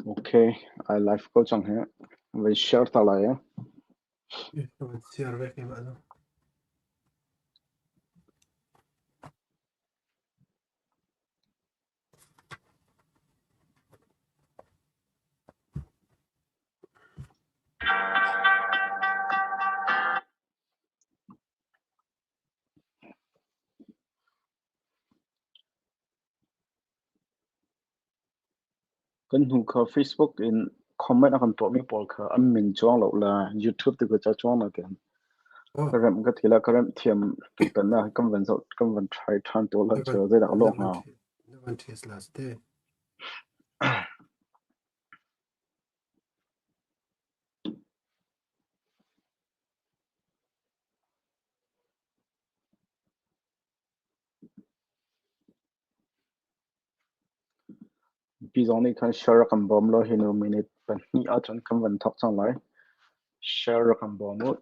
Okay, I live ko cang hi. Vai share ta lai eh. Van share ve keimah zong. Kan hnu kha Facebook in comment a kan tuahmi pawl kha an min cuang lo la YouTube ti ka cuang na tian. Ka remh ka thi la ka remh thiam tutan na kan van zoh kan van try ṭhan to la cu zeidah ka lawh hnga. Na van test la te. Mipi zong nih khan share rak kan bawm law hi nu minute 2 ahcun kan van thawk cang lai. Share rak kan bawm u.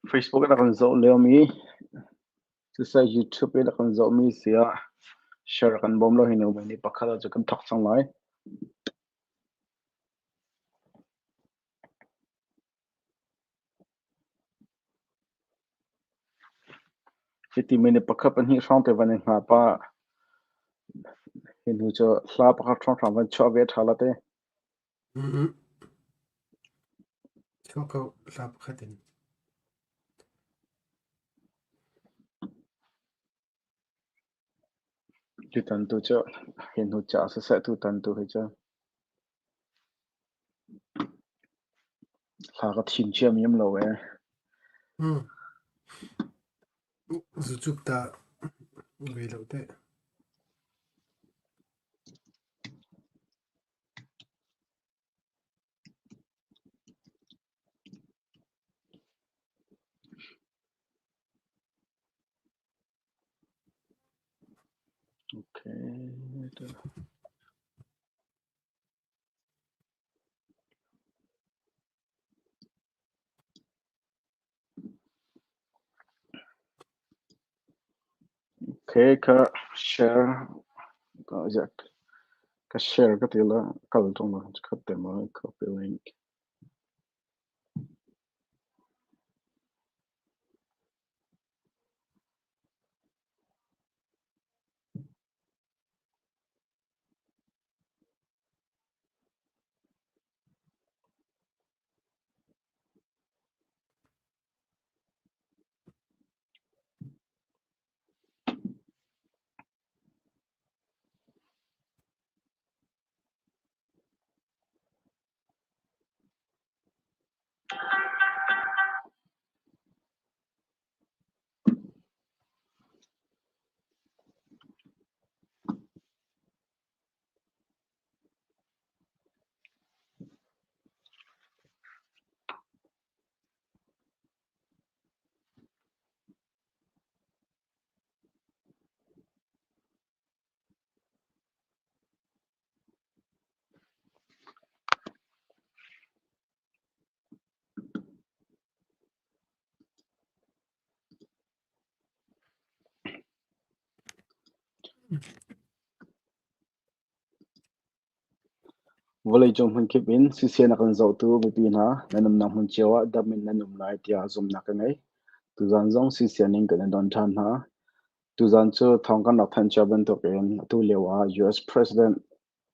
Facebook in a kan zoh liomi siseh YouTube in a kan zohmi si ah share kan bawm lo hi nu nih pakhat ah cu kan thawk cang lai. Hiti minute pakhat pahnih hrawng te van in hna pah. Hi hnu cu hla pakhat hrawnghrang van chuah ve ṭha la te. Chuah ko hla pakhat in. Tutan tu cu hi hnu ca siseh tutan tu hi cu hla ka thim cia mi um lo ee. Zucuk ta ve lo teh. Okay. Okay, ka share ka ka share ka ti la kal ṭung la khat te ma copy link. Vawleicung hmunkip in CCN a kan zohtu mipi hna, nan umnak hmun cio ah dam in nan um lai tiah zumhnak ka ngei. Tuzan zong CCN in kan in don ṭhan hna. Tuzan cu thawng kan rak thanh cia bantukin atu lio ah US President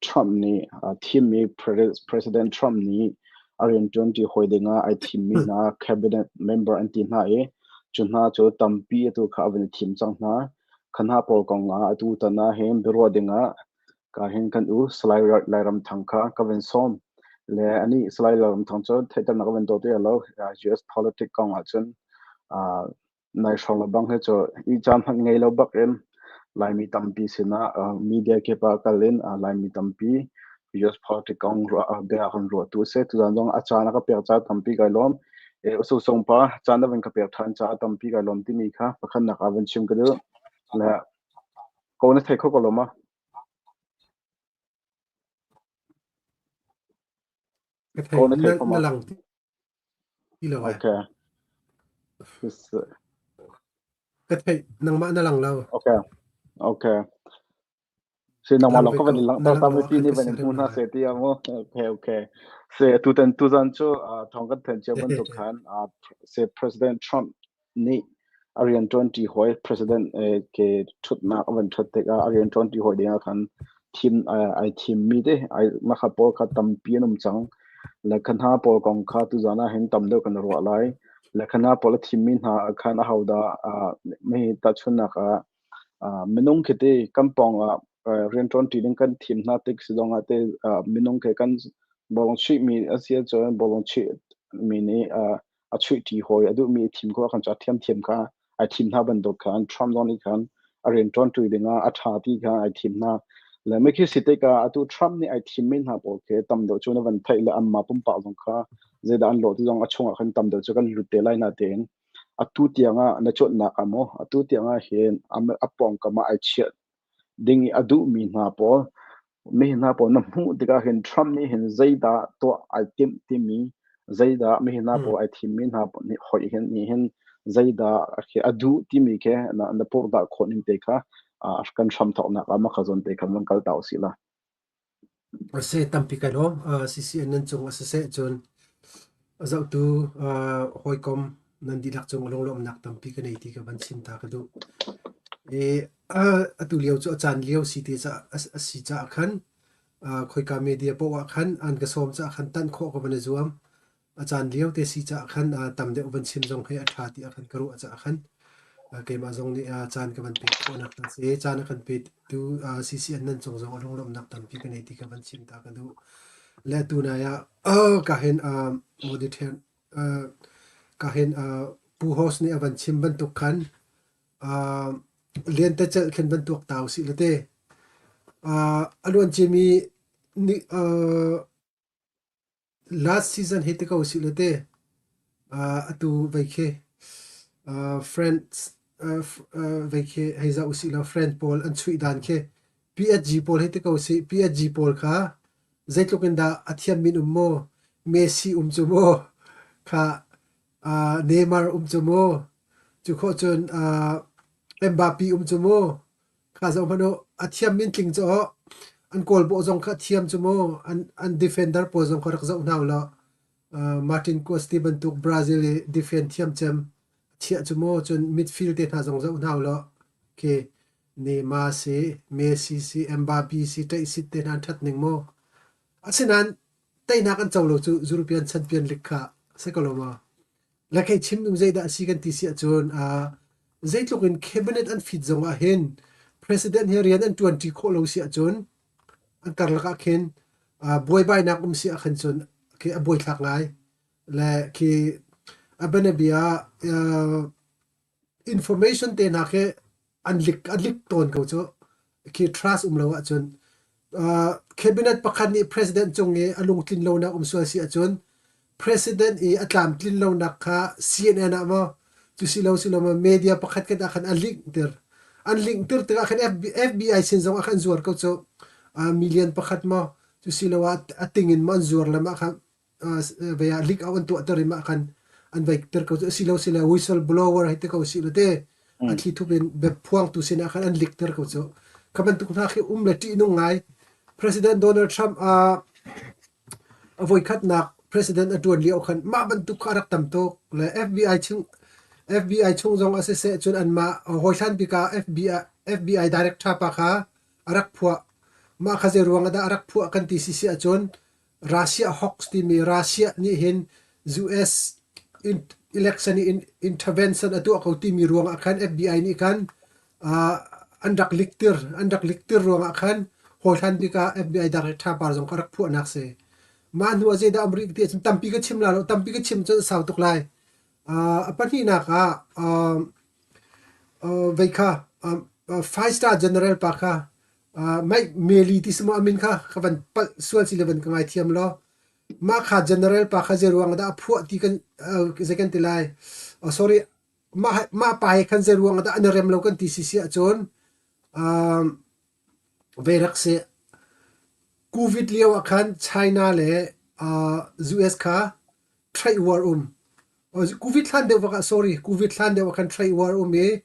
Trump nih aa thimmi President Trump nih a rianṭuanṭi hawi dingah ai thimmi hna cabinet member an ti hna i cu hna cu tampi atu kha a van i thim cang hna. Kha hna pawl kong ah atu tan ah hin biaruah dingah ka hin kan u Salai Lairamthang kha ka van sawm. Le anih Salai Lairamthang cu theihternak ka van tuah ti lo. US politics kong ahcun nai hrawng le bang hi cu i caan hmanh ngei lo bak in Laimi tampi sinah media kip ah kal in Laimi tampi US politics kong bia kan ruahtu a si. Tuzaan zong a caan a ka pek caah tampi kai lawm. Usung pa caan na van ka pek ṭhan caah tampi kai lawm timi kha pakhatnak ah van chim ka duh. Le ko na thei kho ko lo ma? Ka thei Ko na thei na kho na ma? lang ti lo eh. Okay. This, Ka thei nangmah na lang lo. okay. Okay. Si nangmah Lang lawng ve ka ko. van in Na langhter lang ta lo mipi ahkhan nih ka van in siarem hmu lo hna eh. seh ti ah mu. Okay, okay. Se tutan tuzan cu thawng kan thanh cia bantuk khan se President Trump nih a rianṭuanṭi hawi President ke ṭhutnak a van ṭhut tikah a rianṭuanṭi hawi dingah khan thim ai thimmi te ai makha pawl kha tampi an um cang. Le kha hna pawl kong kha tuzan ah hin tam deuh kan ruah lai. Le kha hna pawl a thimmi hna ah khan ahodah mi tahchunhnak ah minung khi ti kan pawng ah rianṭuanṭi ding kan thim hna tik si zongah te minung khi kan bawlung chuihmi a si ahcun bawlung chuihmi nih a chuihṭi hawi a duhmi i thim khawh khan cu a thiamthiam kha ai thim hna bantuk khan Trump zong nih khan a rianṭuanṭi dingah a ṭha ti kha ai thim hna. Le mikhi si tikah atu Trump nih ai thimmi hna pawl khi tam deuh cu na van theih le anmah pumpak zong kha zeidah an lawh ti zong a chungah khan tam deuh cu kan lut te lai na tein atu tiangah na cuanhnak ah maw atu tiangah hin a pawngkam ah ai chiah ding i a duhmi hna pawl mi hna pawl na hmuh tikah hin Trump nih hin zeidah tuah ai timh timi zeidah mi hna pawl ai thimmi hna nih hoih hin nih hin zeidah a duh timi khi na na purhdah khawh ning te kha kan hramthawknak ah maka zawn te khan van kal ta usih la. A si tampi kai lawm. CCN nan cung a siseh cun a zohtu hawikom nan dihlak cung lunglawmhnak tampi ka nei ti ka van chim ta ka duh. I atu lio cu a caan lio si te ca a si caah khan khoika media paoh ah khan an ka sawm caah khan tanh khawh ka van i zuam. A caan lio te si caah khan tam deuh van chim zong hi a ṭha tiah khan ka ruah caah khan keimah zong nih caan ka van pek khawhnak hna si. Caan a kan petu CCN nan cung zong a lunglawmhnak tampi ka nei ti ka van chim ta ka duh. Le tu nai ah ka hin Modi ṭhen ka hin Pu Host nih a van chim bantuk khan lentecelh khin van tuak ta usih la te. A luan ciami ni Last season hi ti ko usih law te atu vei khi friends vei khi hei zoh usih law friend pawl an chuih dan khi PSG pawl hi ti ko usih PSG pawl kha zeitluk in dah a thiam min um maw Messi um cu maw kha Neymar um cu maw cu khawh cun Mbappe um cu maw Kha zoh hmanh u, a thiam min tling cu aw. An kawl bawh zong kha a thiam cu mu. An defender pawl zong kha rak zoh hna u law. Martin Kuas ti bantuk Brazil i defend thiam cem a chiah cu mu. Cun midfield te hna zong zoh hna u law. Khi Neymar si, Messi si, Mbappe si, ṭaihsit te hna an ṭhat ning mu. Asinain teinak an co lo cu European Champion League kha si ko lo maw? Le kei chim ding zeidah a si kan ti si ahcun zeitluk in cabinet an fit zong ah hin president hi rian an ṭuanṭi khawh lo si ahcun an karlak ah khin buaibainak um si ahkhan cun khi a buaithlak ngai. Le khi a bianabia ah information te hna khi an lik tawn ko cu. Khi trust um lo ahcun cabinet pakhat nih president cung i a lungtlin lonak um sual si ahcun president i a tlamtlin lonak kha CNN ah maw cu si lo si lo maw media pakhat khat ah khan a link tir an link tir tikah khan FBI sin zong ah khan zuar ko cu million pakhat maw cu si lo ah a ting in maw an zuar le mah kha vei ah leak out an tuahter i mah khan an vai ter ko cu asilo sile whistle blower hei ti ko si te a thli thup in biaphuangtu sinah khan an leak ter ko cu kha bantuk hna khi um le ṭihnung ngai President Donald Trump. A voikhatnak president a ṭuan lio khan mah bantuk kha a rak tam tuk. Le FBI chung FBI chung zong ah siseh cun anmah hawihlan bik ah FBI FBI director pa kha a rak phuah. Mah kha zei ruang ah dah a rak phuah kan ti si si ahcun Russia hoax timi Russia nih hin US election i intervention a tuah ko timi ruangah khan FBI nih khan an rak liktir an rak liktir ruangah khan hawihlan bik ah FBI director pa zong kha rak phuahnak si. Mah hnu ah zeidah um rih ti ahcun tampi ka chim la lo tampi ka chim cun a sau tuk lai. A pahnihnak ah vei kha five star general pa kha Mike Meli ti si maw a min kha ka van palh sual si le van ka ngaithiam law mah kha general pa kha zei ruang dah a phuah ti kan zei kan ti lai sorry mah mah pa he khan zei ruang dah an i rem lo kan ti si si ahcun vei rak si COVID lio ah khan China le US kha trade war um COVID hlan deuh vak ah sorry COVID hlan deuh ah khan trade war um i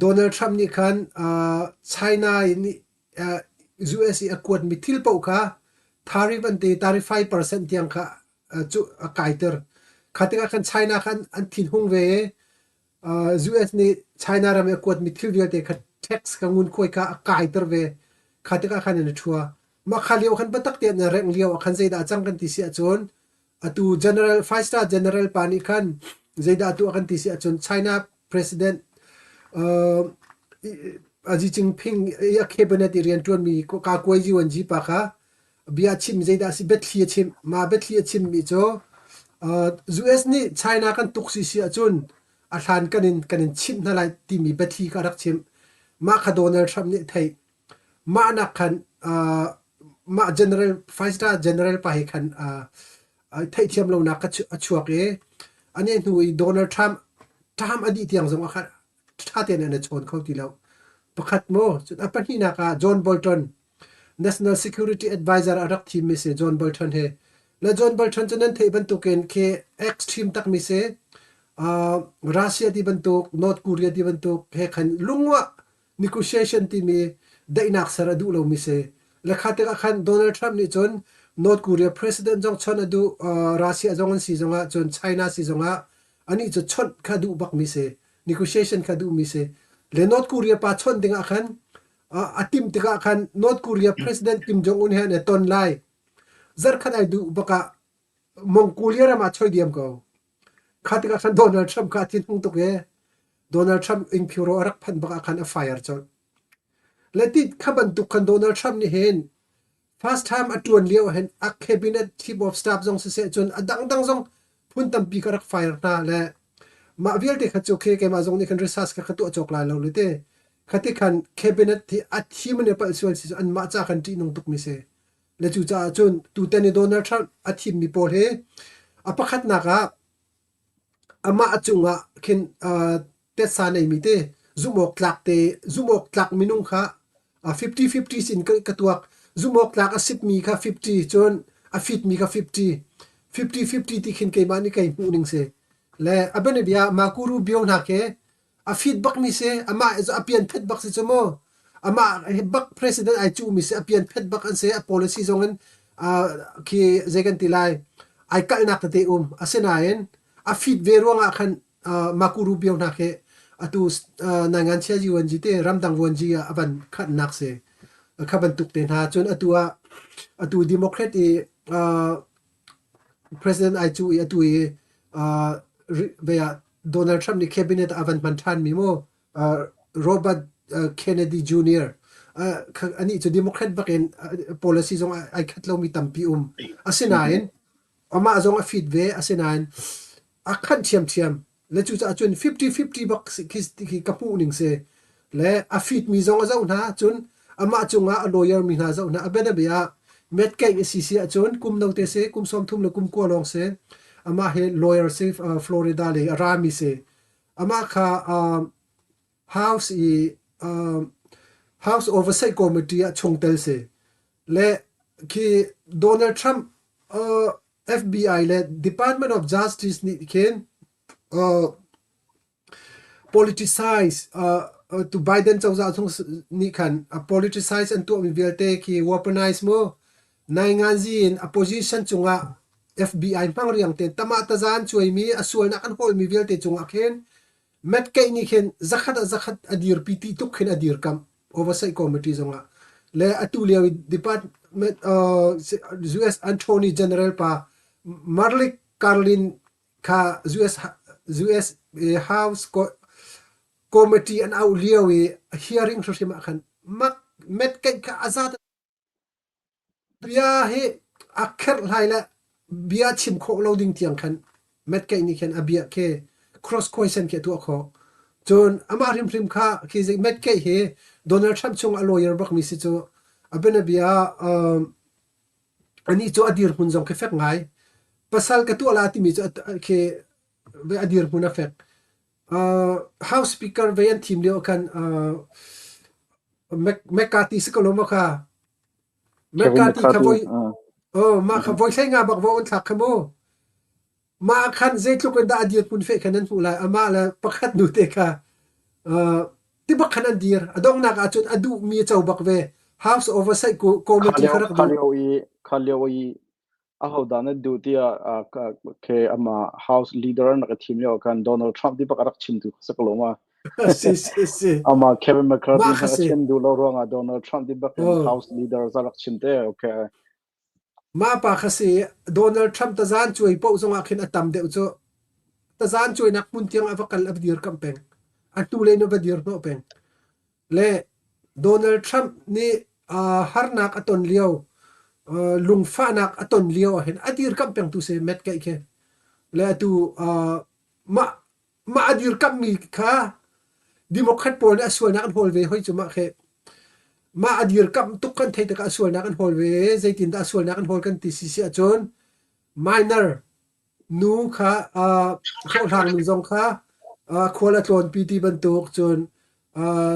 Donald Trump nih khan China nih US i a kuatmi thil paoh kha tariff an ti 35% tiang kha cu a kaiter. Kha tikah khan China khan an thinhung ve i US nih China ram i a kuatmi thil vialte kha tax kha ngunkhuai kha a kaiter ve. Kha tikah khan an i ṭhua. Mah kha lio khan biatak tein an rengh lio ah khan zeidah a cang kan ti si ahcun atu general five star general pa nih khan zeidah tuah kan ti si ahcun China president Xi Jinping i a cabinet i rianṭuanmi Ka Kuai Yuanji pa kha bia a chim zeidah a si biathli a chim mah biathli a chimmi cu US nih China kan tuk si si ahcun a hlan kan in kan in chimh hna lai timi biathli kha a rak chim mah kha Donald Trump nih a theih Mah nak khan mah general five star general pa he khan theihthiam lonak a chuak i ani hnu i Donald Trump term a dih tiang zong ah khan ṭha tein an i chawn kho ti lo. Pakhat maw cun a pahnihnak ah John Bolton National Security Advisor a rak thimmi si John Bolton he le John Bolton cu nan theih bantukin khi extreme takmi si Russia ti bantuk North Korea ti bantuk he khan lungwah negotiation timi daihnak ser a duh lomi si. Le kha tikah khan Donald Trump nih cun North Korea president zong chawnh a duh, Russia zong an si zongah cun China si zongah anih cu chawnh kha duh bakmi si. Negotiation kha duhmi si. Le North Korea pa chawnh dingah khan a timh tikah khan North Korea president Kim Jong Un he an i ton lai. Zarkhat ai duh bakah Mongolia ram ah choi diam ko. Kha tikah khan Donald Trump kha a thinhung tuk i Donald Trump ingphiro a rak phanh bak ah khan a fire colh. Le ti kha bantuk khan Donald Trump nih hin first time a ṭuan lio ah hin a cabinet chief of staff zong siseh cun a dangdang zong phun tampi ka rak fire hna le mah vialte kha cu khi keimah zong nih khan research kha ka tuah cawk lai lo le te khati khan cabinet hi a thim in palh sual si cu anmah ca khan ṭihnung tukmi si. Le cucaah cun tutan i Donald Trump a thimmi pawl hi a pakhatnak ah amah a cungah khin tetsa neimi te zumhawk tlak te zumhawk tlak minung kha 50-50 sin ka tuak zumhawk tlak a sitmi kha 50 cun a fitmi kha 50 50-50 ti khin keimah nih kei hmuh ning si le a bianabia Marco Rubio hna khi a fit bak mi si amah a pian phet bak si cu mu amah bak president ai cuh mi si a pian phet bak an si a policy zong in khi zei kan ti lai ai kalhnak tete um asinain a fit ve ruangah khan Marco Rubio hna khi atu nangan chia UNG te ramdang vuanji ah a van khatnak si kha bantuk te hna cun atu ah atu Democrat i President ai cuh i atu i Donald Trump nih cabinet ah a van hman ṭhanmi mu Robert Kennedy Jr. Anih cu Democrat bakin policy zong ai khat lomi tampi um. Asinain amah zong a fit ve. Asinain a khanh ṭhiamṭhiam. Le cucaah cun 50-50 bak khi ka hmuh ning si. Le a fit mi zong a zoh hna cun amah cungah a lawyer mi hna zoh hna. A bianabia ah Matt Gaetz a si si ahcun kum note si, kum 30 le kum 9 lawng si. Amah hi lawyer si, Florida lei a rami si. Amah kha House i House Oversight Committee ah chungtel si. Le khi Donald Trump FBI le Department of Justice nih khin politicize tu Biden cozah chung nih khan politicize an tuahmi vialte khi weaponize mu nainganzi in a position cungah FBI hmang riang tein tamah tazan cuaimi a sualnak an hawlmi vialte cungah khin Matt Gaetz nih khin zakhat ah zakhat a dirpi ti tuk khin a dirkamh oversight committee zongah le atu lio i department US Attorney General pa Merrick Garland kha US US House Committee an auh lio i hearing hrimhrim ah khan Matt Gaetz kha a zat Bia hi a kherhhlai le bia chim khawh lo ding tiang khan Metkeih nih khin a bia khi cross question khi a tuah khawh. Cun amah hrimhrim kha khi Metkeih hi Donald Trump chung a lawyer bakmi si cu a bianabia anih cu a dirhmun zong khi fek ngai. Pasal ka tuah la timi cu khi a dirhmun a fek. House Speaker ve an thim lio khan McCarthy si ko lo maw kha? Kevin McCarthy kha McCarthy. voi oh mah kha voi hlei nga bak va on thlak kha mu. Mah khan zeitluk in dah a dirhmun fe khan an hmuh lai. Amah le pakhat nu te kha tibak khan an dir. A donghnak ahcun a duhmi a co bak ve. House Oversight Kha Committee lio kha rak kha duh. lio i kha lio i ahodah na duh tiah ke amah House leader an rak i thim lio ah khan Donald Trump ti bak a rak chimtu kha si ko lo ma? Si si si. Amah Kevin McCarthy Mah kha hmanh a si. chim duh lo ruangah Donald Trump ti bak in Oh. House leader za rak chim te. Okay. Mah pa kha si Donald Trump tazan cuai paoh zongah khin a tam deuh cu tazan cuainak hmun tiang a va kal a va dirkamh peng. A hnulei in a va dir hnawh peng. Le Donald Trump nih harnak a ton lio, lungfahnak a ton lio ahhin a dirkamh pengtu si Matt Gaetz khi. Le atu mah mah a dirkamhmi kha Democrat pawl nih a sualnak an hawl ve hoi cu mah khi. Mah a dirkamh tuk kan theih tikah a sualnak an hawl ve. Zeitindah a sualnak an hawl kan ti si si ahcun minor Nu kha hlawhhlang nu zong kha khual a tlawnpi ti bantuk cun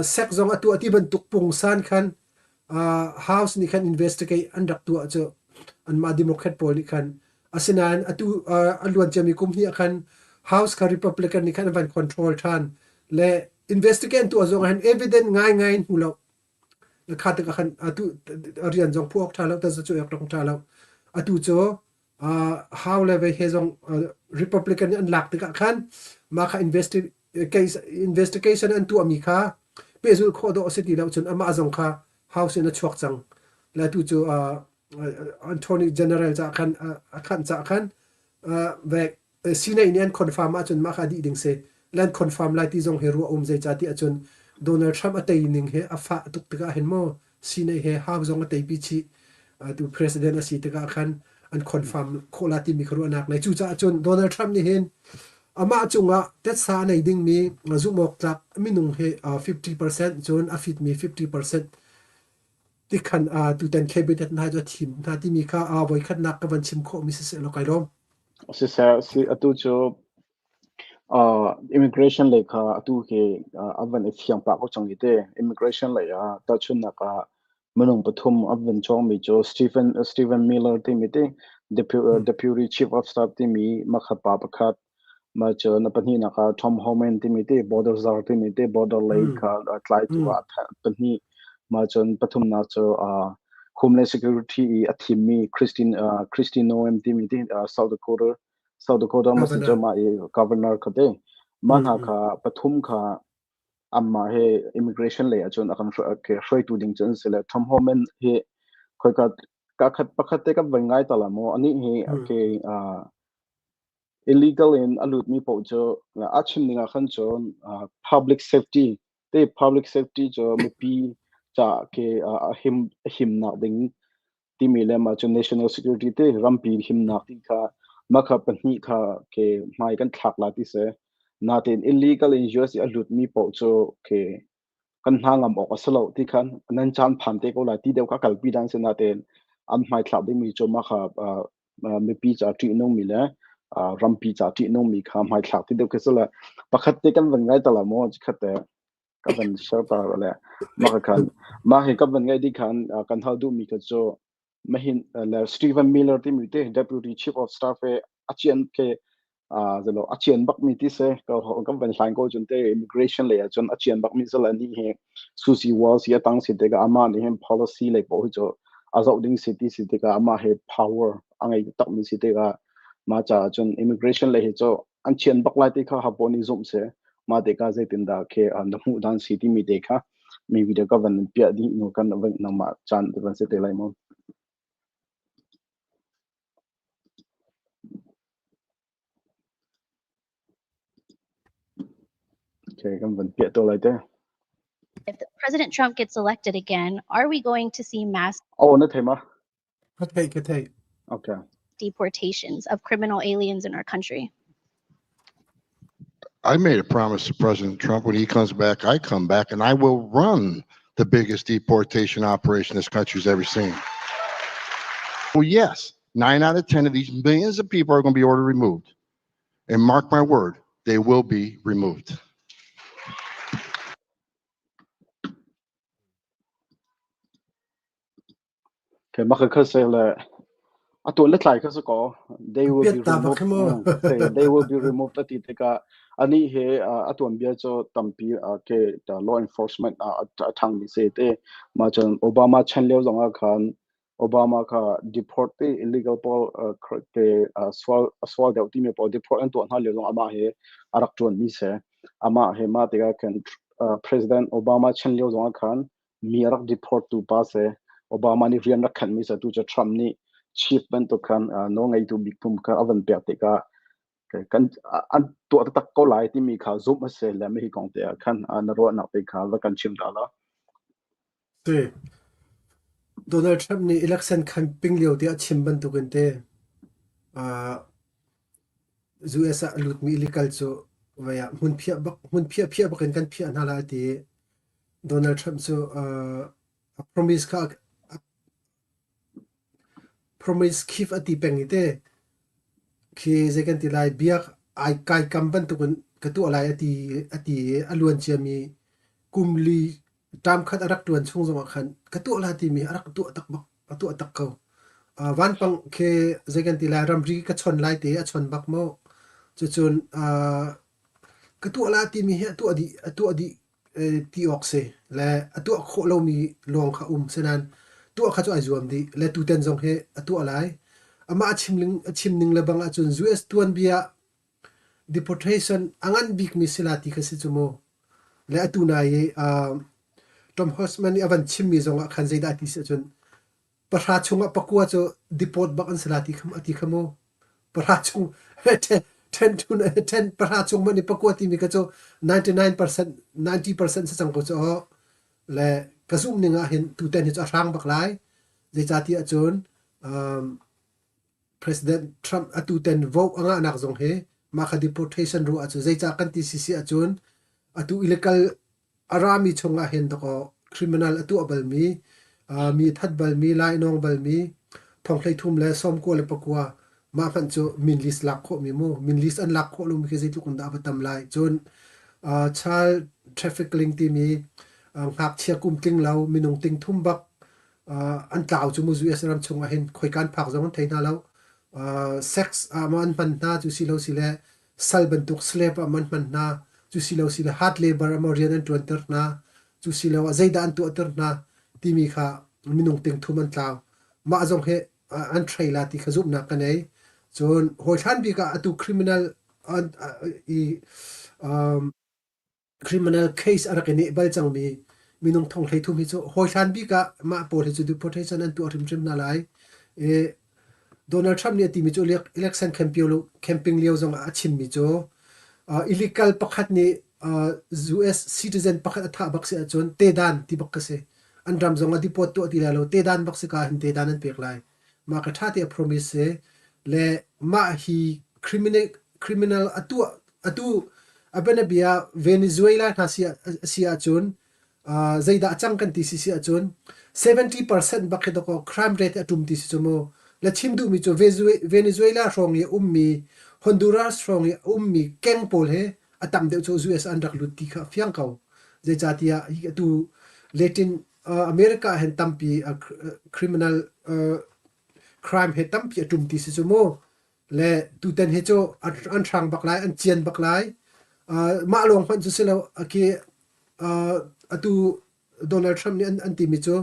sek zong a tuah ti bantuk pungsan khan House nih khan investigate an rak tuah cu anmah Democrat pawl nih khan. Asinain atu a luan ciami kum hnih ah khan House kha Republican nih khan an van control ṭhan le investigate an tuah zong ah hin evidence ngaingai in hmu lo. Kha tikah khan atu rian zong phu awk ṭha lo, taza cu awk ṭha lo. Atu cu how le vei he zong Republican nih an lak tikah khan mah kha investigation an tuahmi kha pehzulh khawh dawh a si ti lo cun amah zong kha House in a chuak cang. Le tu cu Attorney General ca khan a khanh ca khan vek Senate nih an confirm ahcun mah kha dih ding si. Le an confirm lai ti zong hi ruah um zeicah ti ahcun Donald Trump a tei ning hi a fah tuk tikah hin maw Senate he House zong a teipi chih. Tu president a si tikah khan an confirm khawh la timi kha ruahnak nei. Cucaah cun Donald Trump nih hin amah cungah tetsa a nei dingmi zumhawk tlak minung hi 50% cun a fitmi 50% tikhan tutan cabinet hna cu a thim hna timi kha voikhatnak ka van chim khawhmi siseh law kai lawm. Siseh, si atu cu immigration lei kha atu hi a van i fiang pah ko cang hi te. Immigration lei ah tahchunhnak ah minung pathum a van cawngmi cu Stephen Miller timi te Deputy Chief of Staff timi makhat pa pakhat mah cun a pahnihnak ah Tom Homan timi te border czar timi te border lei kha tlaitu ah pahnih mah cun pathumnak cu Homeland Security i a thimmi Christine Noem timi te South Dakota South Dakota Governor. Mah i governor kha te mah hna kha pathum kha anmah he immigration lei ahcun a kan hruaitu ding cu an si le Tom Homan hi khoika ka khat pakhat te kan van ngai ta la maw anih hi okay illegal in a lutmi paoh cu a chim ning ah khan cun public safety te public safety cu mipi ca ke a him a himnak ding timi le mah cu national security te rampi himnak ti kha mah kha pahnih kha ke hmai kan thlak la ti si natein illegal in US i a lutmi paoh cu ke kan hna ngam awk a si lo ti khan nan caan phan te ko lai ti deuh kha kalpi dan si natein an hmai thlak dingmi cu mah kha mipi ca ṭihnungmi le rampi ca ṭihnungmi kha hmai thlak ti deuh khi si le pakhat te kan van ngai ta la maw khat te ka van share ta le mah khan mah hi ka van ngai di khan kan hal duhmi kha cu mahin le Stephen Miller timi te deputy chief of staff e a chian ke zalo a chian bak mi ti se ka kan van hlain ko chun te immigration le cun a chian bak mi zala ni he Susie Walls hi atang si te ka ama ni hem policy le po hi chu a zoh ding si ti si te ka ama he power a ngei tak mi si te ka. Mah caah cun immigration lei hi cu an chian bak lai ti kha hapo nih zumh si. Mah te kha zeitindah khi na hmuh dan si timi te kha mi video ka van piah dih hnu kan van nangmah caan te van si te lai mu. Okay, kan van piah to lai te. If President Trump gets elected again, are we going to see mass Oh, na thei ma? Ka theih, ka theih. Okay. deportations of criminal aliens in our country? I made a promise to President Trump when he comes back, I come back and I will run the biggest deportation operation this country's ever seen. Well, yes, 9 out of 10 of these millions of people are going to be ordered removed. And mark my word, they will be removed. Okay, mah kha se le atu le tlai kha si ko. They will be Piat ta bak removed. hi mu. Se they will be removed ati tikah ani he atuan bia cu tampi ke law enforcement a thang mi se te ma cun Obama chan lio zong ah khan Obama kha deport te illegal pawl ke sual sual deuh timi pawl deport an tuah hna lio zong amah he a rak tuan mi se amah he ma tikah khan President Obama chan lio zong ah khan mi a rak deport tu pa si. Obama nih rian rak khanhmi si. Tu cu Trump nih chief bantuk khan nawlngeitu bik phung kha a van pek tikah kan an tuah taktak ko lai timi kha zumh a si le hi kong te ah khan na ruahnak te kha va kan chim ta la. Si. Donald Trump nih election campaign lio te a chim bantukin te uh, US ah a lutmi illegal cu vai ah hmun phiah bak hmun phiah phiah bakin kan phiah hna lai ti Donald Trump cu a promise kha a promise keep a ti peng i te khi zei kan ti lai biak ai kai kam bantukin ka tuah lai a ti a ti i a luan ciami kum li term khat a rak ṭuan chung zongah khan ka tuah lai timi a rak tuah tak bak a tuah tak ko. Vanpang khi zei kan ti lai ramri ka chon lai te a chon bak maw cucun ka tuah lai timi hi a tuah dih a tuah dih ti awk si le a tuah khawh lomi lawng kha um sinain tuah kha cu ai zuam dih le tutan zong hi a tuah lai. Amah a chim ning a chim ning le bang ahcun US tuanbia deportation a ngan bikmi si la ti kha si cu mu. Le atu nai i Tom Horsman nih a van chimmi zong ah khan zeidah ti si ahcun pahra chungah pakua cu deport bak an si la ti kha a ti kha mu. Pahra chung ten to ten pahra chung man i pakua timi kha cu 99% 90% si cang ko cu aw. Le ka zumh ning ah hin tutan hi cu a hrang bak lai. Zeicahtiah cun um, President Trump atu ten vote a ngahnak zong hi mah kha deportation ruah ahcun zeicah kan ti sisi ahcun atu illegal a rami chungah hin dakaw criminal a tuah balmi mi that balmi lainawng balmi thonghlei thum le sawmkua le pakua mah hmanh cu min list lak khawhmi mu min list an lak khawh lomi khi zeitluk in dah a va tam lai cun child trafficking timi ngakchia kum tling lo minung ting thum bak an tlau cu mu US ram chungah hin khoika an phak zong an thei hna lo sex ah maw an hman hna cu si lo si le sal bantuk slave ah maw an hman hna cu si lo si le hard labor ah maw rian an ṭuanter hna cu si lo ah zeidah an tuahter hna timi kha minung ting thum an tlau mah zong hi an threi la ti kha zumhnak ka nei cun hawi hlan bik ah atu criminal an i um, Criminal case a rak i neh bal cangmi minung thong 13 hi cu hawihlan bik ah mah pawl hi cu deportation an tuah hrimhrim hna lai. I Donald Trump nih a timi cu election campaign lio zong ah a chimmi cu illegal pakhat nih US citizen pakhat a thah bak si ahcun tedan ti bak ka si. An ram zong ah deport tuah ti lai lo tedan bak si ka hin tedan an pek lai. Mah ka ṭha tiah promise si le mah hi criminal criminal a tuah atu a bianabia Venezuela hna si si ahcun zeidah a cang kan ti si si ahcun 70% bak hi dakaw crime rate a ṭum ti si cu mu le chim duhmi cu Venezuela hrawng i a ummi Honduras hrawng i a ummi keng pawl he a tam deuh cu US an rak lut ti kha a fiang ko zeicahtiah hi atu Latin America ah hin tampi criminal crime he tampi a ṭum ti si cu mu le tutan hi cu an hrang bak lai an cian bak lai mah lawng hmanh cu si lo aki atu Donald Trump nih an timi cu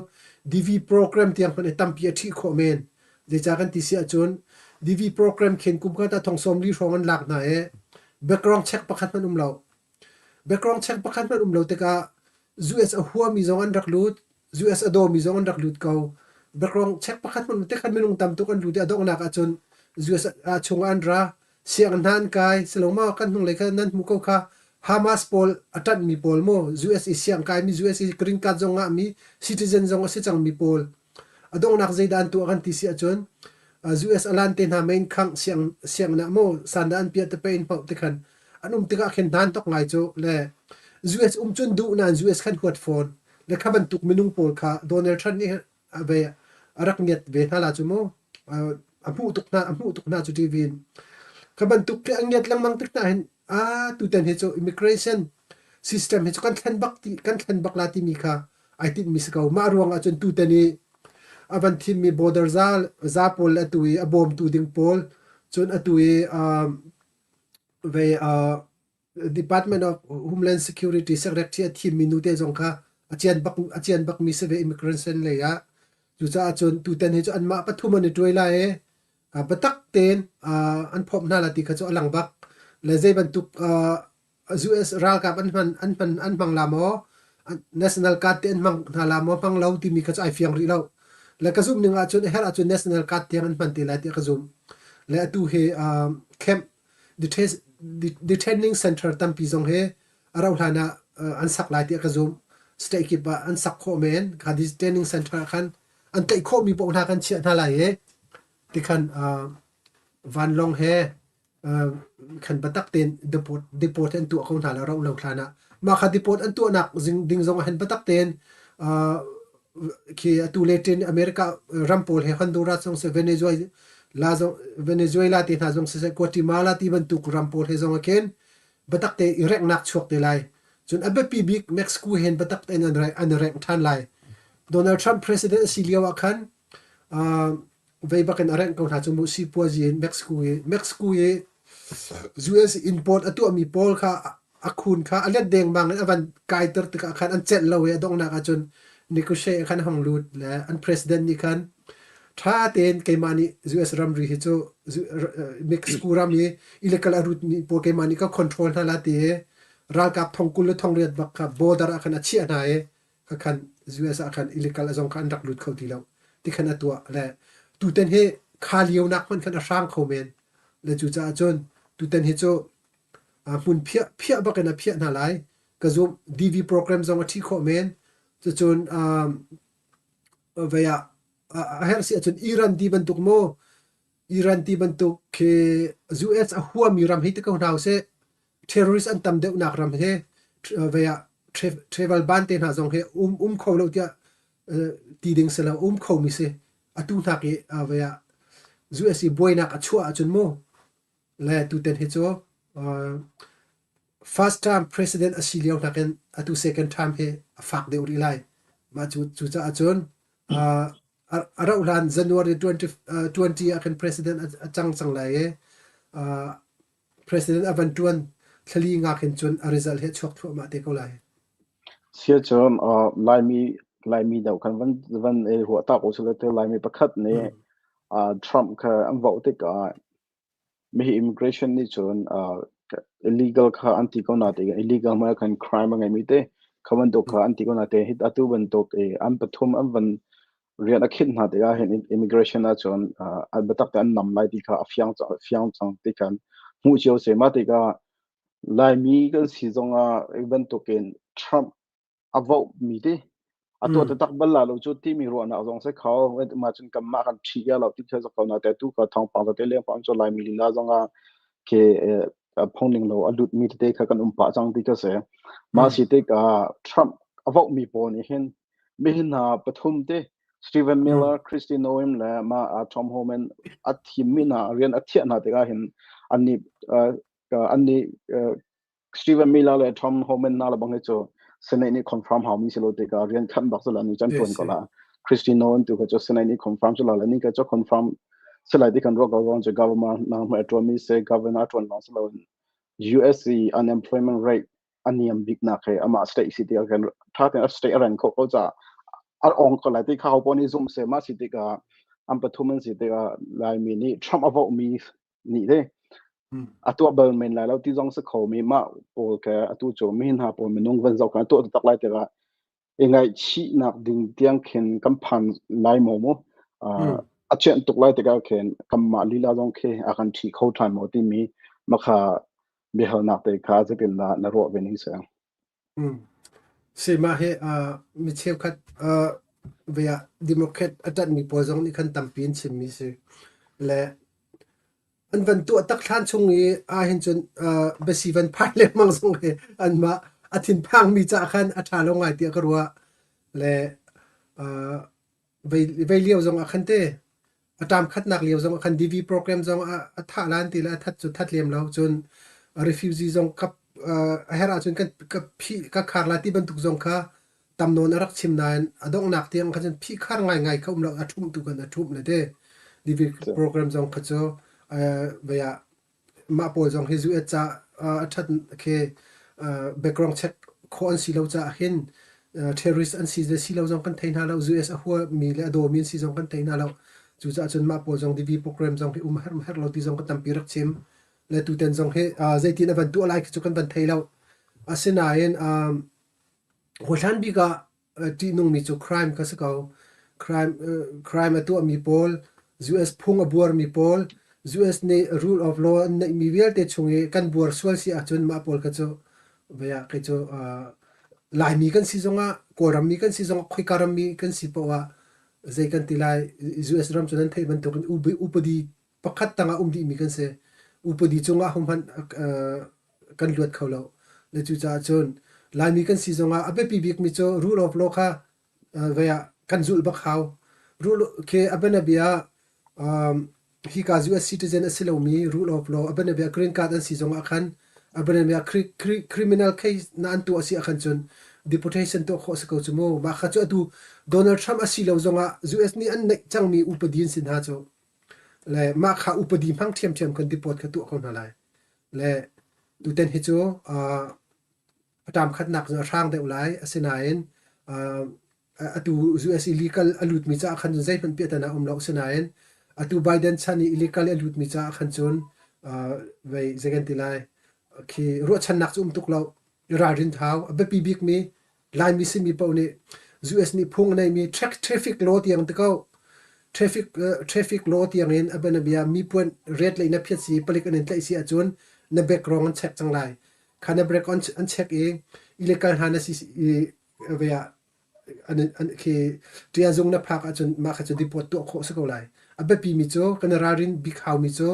DV program tiang hmanh hi tampi a ṭhih khawh men zeicah kan ti si ahcun DV program khin kum khat ah thong 40 hrawng an lak hna i background check pakhat hmanh um lo. Background check pakhat hmanh um lo tikah US a huami zong an rak lut, US a dawmi zong an rak lut ko. Background check pakhat hmanh tikhan minung tam tuk an lut i a donghnak ahcun US ah chungah an ra. Sianginn hna an kai, siloma kan hnunglei kha nan hmuh ko kha Hamas pawl a ṭanhmi pawl maw US i siang kaimi US i green card zong ngahmi citizen zong a si cangmi pawl a donghnak zeidah an tuah kan ti si ahcun US alan te hna main khangh siang sianginn ah maw sandah an piah te pe in hmauh te khan an um tikah khin hnan tok ngai cu le US um cun duh nain US khan huat fawn le kha bantuk minung pawl kha Donald Trump nih a ve a rak ngiat ve hna la cu mu a hmuh tuk hna a hmuh tuk hna cu TV in kha bantuk khi an ngiat lengmang tik hna hin a tutan hi cu immigration system hi cu kan thlen bak ti kan thlen bak la timi kha ai tinh mi si ko mah ruang ah cun tutan i a van thim mi border za za pawl atu i a bawmtu ding pawl cun atu i ve Department of Homeland Security Secretary a thimmi nute zong kha a cian bak a cian bakmi si ve immigration lei ah. Cucaah cun tutan hi cu anmah pathum an i ṭuai lai i biatak tein an phomh hna lai ti kha cu a lang bak. Le zei bantuk US ralkap an hman an hman an hmang la maw National Guard te an hmang hna la maw hmang lo timi kha cu ai fiang rih lo. Le ka zumh ning ahcun a herh ahcun National Guard tiang an hman te lai tiah ka zumh. Le atu hi camp Detaining center tampi zong hi a rauh hlan ah an sak lai tiah ka zumh. State kip ah an sak khawh men. Kha detaining center ah khan an tlaih khawhmi paoh hna kan chiah hna lai i tikhan vanlawng he khan biatak tein deport deport an tuah ko hna la rauh lo hlan ah. Mah kha deport an tuahnak ding zong ah hin biatak tein Khi atu Latin America ram pawl he Honduras zong siseh, Venezuela zong Venezuela te hna zong siseh, Guatemala ti bantuk ram pawl he zong ah khin biatak te i renghnak chuak te lai. Cun a biapi bik Mexico hen biatak tein an an i rengh ṭhan lai. Donald Trump president a si lio ah khan uh, vei bak in a rengh ko hna cu mu sipuazi in Mexico i Mexico i US import a tuahmi pawl kha a khun kha a let dengmang in a van kaiter tikah khan an celh lo i a donghnak ahcun negotiate khan a hung lut le an president nih khan ṭha tein keimah nih US ramri hi cu Mexico ram i illegal a rutmi pawl keimah nih ka control hna la ti i ralkap thong 20 le thong riat bak kha border ah khan a chiah hna i kha khan US ah khan illegal a zong kha an rak lut kho ti lo ti khan a tuah le tutan hi kha lio nak hmanh khan a hrang kho men le cucaah cun tutan hi cu hmun phiah phiah bak in a phiah hna lai ka zum DV program zong a ṭhi khawh men cucun vei ah a herh si ahcun Iran ti bantuk maw Iran ti bantuk khi US a huami ram hi ti ko hna usih terrorist an tam deuhnak ram hi vei ah travel ban te hna zong hi um um kho lo tiah ti ding si lo um kho mi si atu hnak i vei ah US i buainak a chuah ahcun mu le tutan hi cu first term president a si lio nakin atu second term hi a fak deuh rih lai mah cu cucaah cun a rauh hlan January 20, 20 ah khan president a cang cang lai i president a van ṭuan thlali nga khin cun a result hi a chuak thluahmah te ko lai. Sia cun Laimi Laimi deuh khan van van i ruah tak usih law Laimi pakhat nih Trump kha an vote tikah mihi immigration nih cun illegal kha an ti ko na te illegal hmanh ah khan crime a ngeimi te kha bantuk kha an ti ko na te hi atu bantuk i an pathum an van rian a khinh hna tikah hin immigration ahcun an biatak te an nam lai ti kha a fiang fiang cang ti khan hmuh cio si. Mah tikah Laimi kan si zongah hi bantukin Trump a vote mi ti a tuah taktak bal la lo cu timi ruahnak zong si kho. Mah cun kanmah kan ṭhi ya lo ti kha ko na te tu ka thawngpang tete lengpang cu Laimi lila zongah khi phungning lo a lut mi tete kha kan um pah cang ti kha si. Mah si tikah Trump a vote mi pawl nih hin Mihin hna pathum te Stephen Miller, Kristi Noem le mah Tom Homan a thimmi hna rian a thiah hna tikah hin annih annih Stephen Miller le Tom Homan hna le bang hi cu Senate nih confirm haumi si lo tikah rian khan bak cu la ni chan tuan ko la. Kristi Noem tu kha cu Senate nih confirm cu la le ni ka cu confirm silai ti kan ruak ko ruang cu government na hmai tuan mi se governor tuan long si lo US unemployment rate a niam biknak he amah state si tikah kan tha tein a state a reng kho ko caah a ong ko lai ti kha ho paoh nih zumh se mah si tikah An pathum an si tikah Laimi nih Trump a vote mi nih te a tuah bal men lai lo ti zong si kho mi mah pawl ke atu cu mi hna pawl minung van zoh kan tuah tak lai tikah i ngaihchihnak ding tiang khin kan phan lai maw mu a chianh tuk lai tikah khin kanmah lila zong khi a kan ṭhi kho ṭhan maw timi makha biahalnak te kha zeitin dah na ruah ve ning si? Si mah hi mi cheukhat ve ah Democrat a ṭanhmi pawl zong nih khan tampi an chimmi si. Le an van tuah tak hlan chung i ahhin cun biasi van phai lengmang zong hi anmah a thinphangmi caah khan a ṭha lo ngai tiah ka ruah. Le vei lio zong ah khan te a term khatnak lio zong ah khan DV program zong a thah lan ti le a that cu that lem lo cun refugee zong ka a herh ahcun kan ka phih ka khar lai ti bantuk zong kha tam nawn a rak chim nain a donghnak tiang kha cun phih khar ngaingai kha um lo a ṭhumh tu kan a ṭhumh le te DV program zong kha cu vei ah mah pawl zong hi US ca a ṭhat khi background check khawh an si lo caah hin terrorist an si le si lo zong kan thei hna lo. US a huami le a dawmi an si zong kan thei hna lo. Cucaah cun mah pawl zong DV program zong hi um herh herh lo ti zong kan tampi rak chim. Le tuten zong hi zeitin a van tuah lai khi cu kan van thei lo. Asinain hawihlan bik ah ṭihnungmi cu crime kha si ko. Crime, crime a tuahmi pawl, US phung a buarmi pawl, US nih rule of law an neihmi vialte chung i kan buar sual si ahcun mah pawl kha cu vei ah kei cu Laimi kan si zongah, Kawlrammi kan si zongah, khoika rammi kan si paoh ah zei kan ti lai, US ram cu nan theih bantukin upadi pakhat tangah um dihmi kan si. Upadi cungah hohmanh kan luat kho lo. Le cucaah cun Laimi kan si zongah a biapi bikmi cu rule of law kha vei ah kan zulh bak hau. Rule khi a bianabia hika US citizen a si lomi rule of law a bianabia green card an si zongah khan a bianabia criminal case na an tuah si ahkhan cun deportation tuah khawh a si ko cu mu. Mah kha cu atu Donald Trump a si lo zongah US nih an neih cangmi upadi an si hna cu. Le mah kha upadi hmang ṭhiamṭhiam kan deport kha tuah ko hna lai. Le tutan hi cu a ṭam khatnak cu a hrang deuh lai. Asinain atu US illegal a lutmi caah khan cun zeihmanh piahtana a um lo. Asinain atu Biden chan i illegal a lutmi caah khan cun vei zei kan ti lai khi ruahchannak cu um tuk lo. I ralrin hau. A biapi bikmi Laimi simi paoh nih US nih phung a neimi traffic law tiang ti ko. Traffic law tiang in a bianabia mi puan red lei na phiat si palik an in tlaih si ahcun na background an check cang lai. Kha na background an check i illegal hna na si i ve ah an an khi ṭiazung na phak ahcun mah kha cu deport tuah khawh si ko lai. A biapi mi cu kan i ralrin bik hau mi cu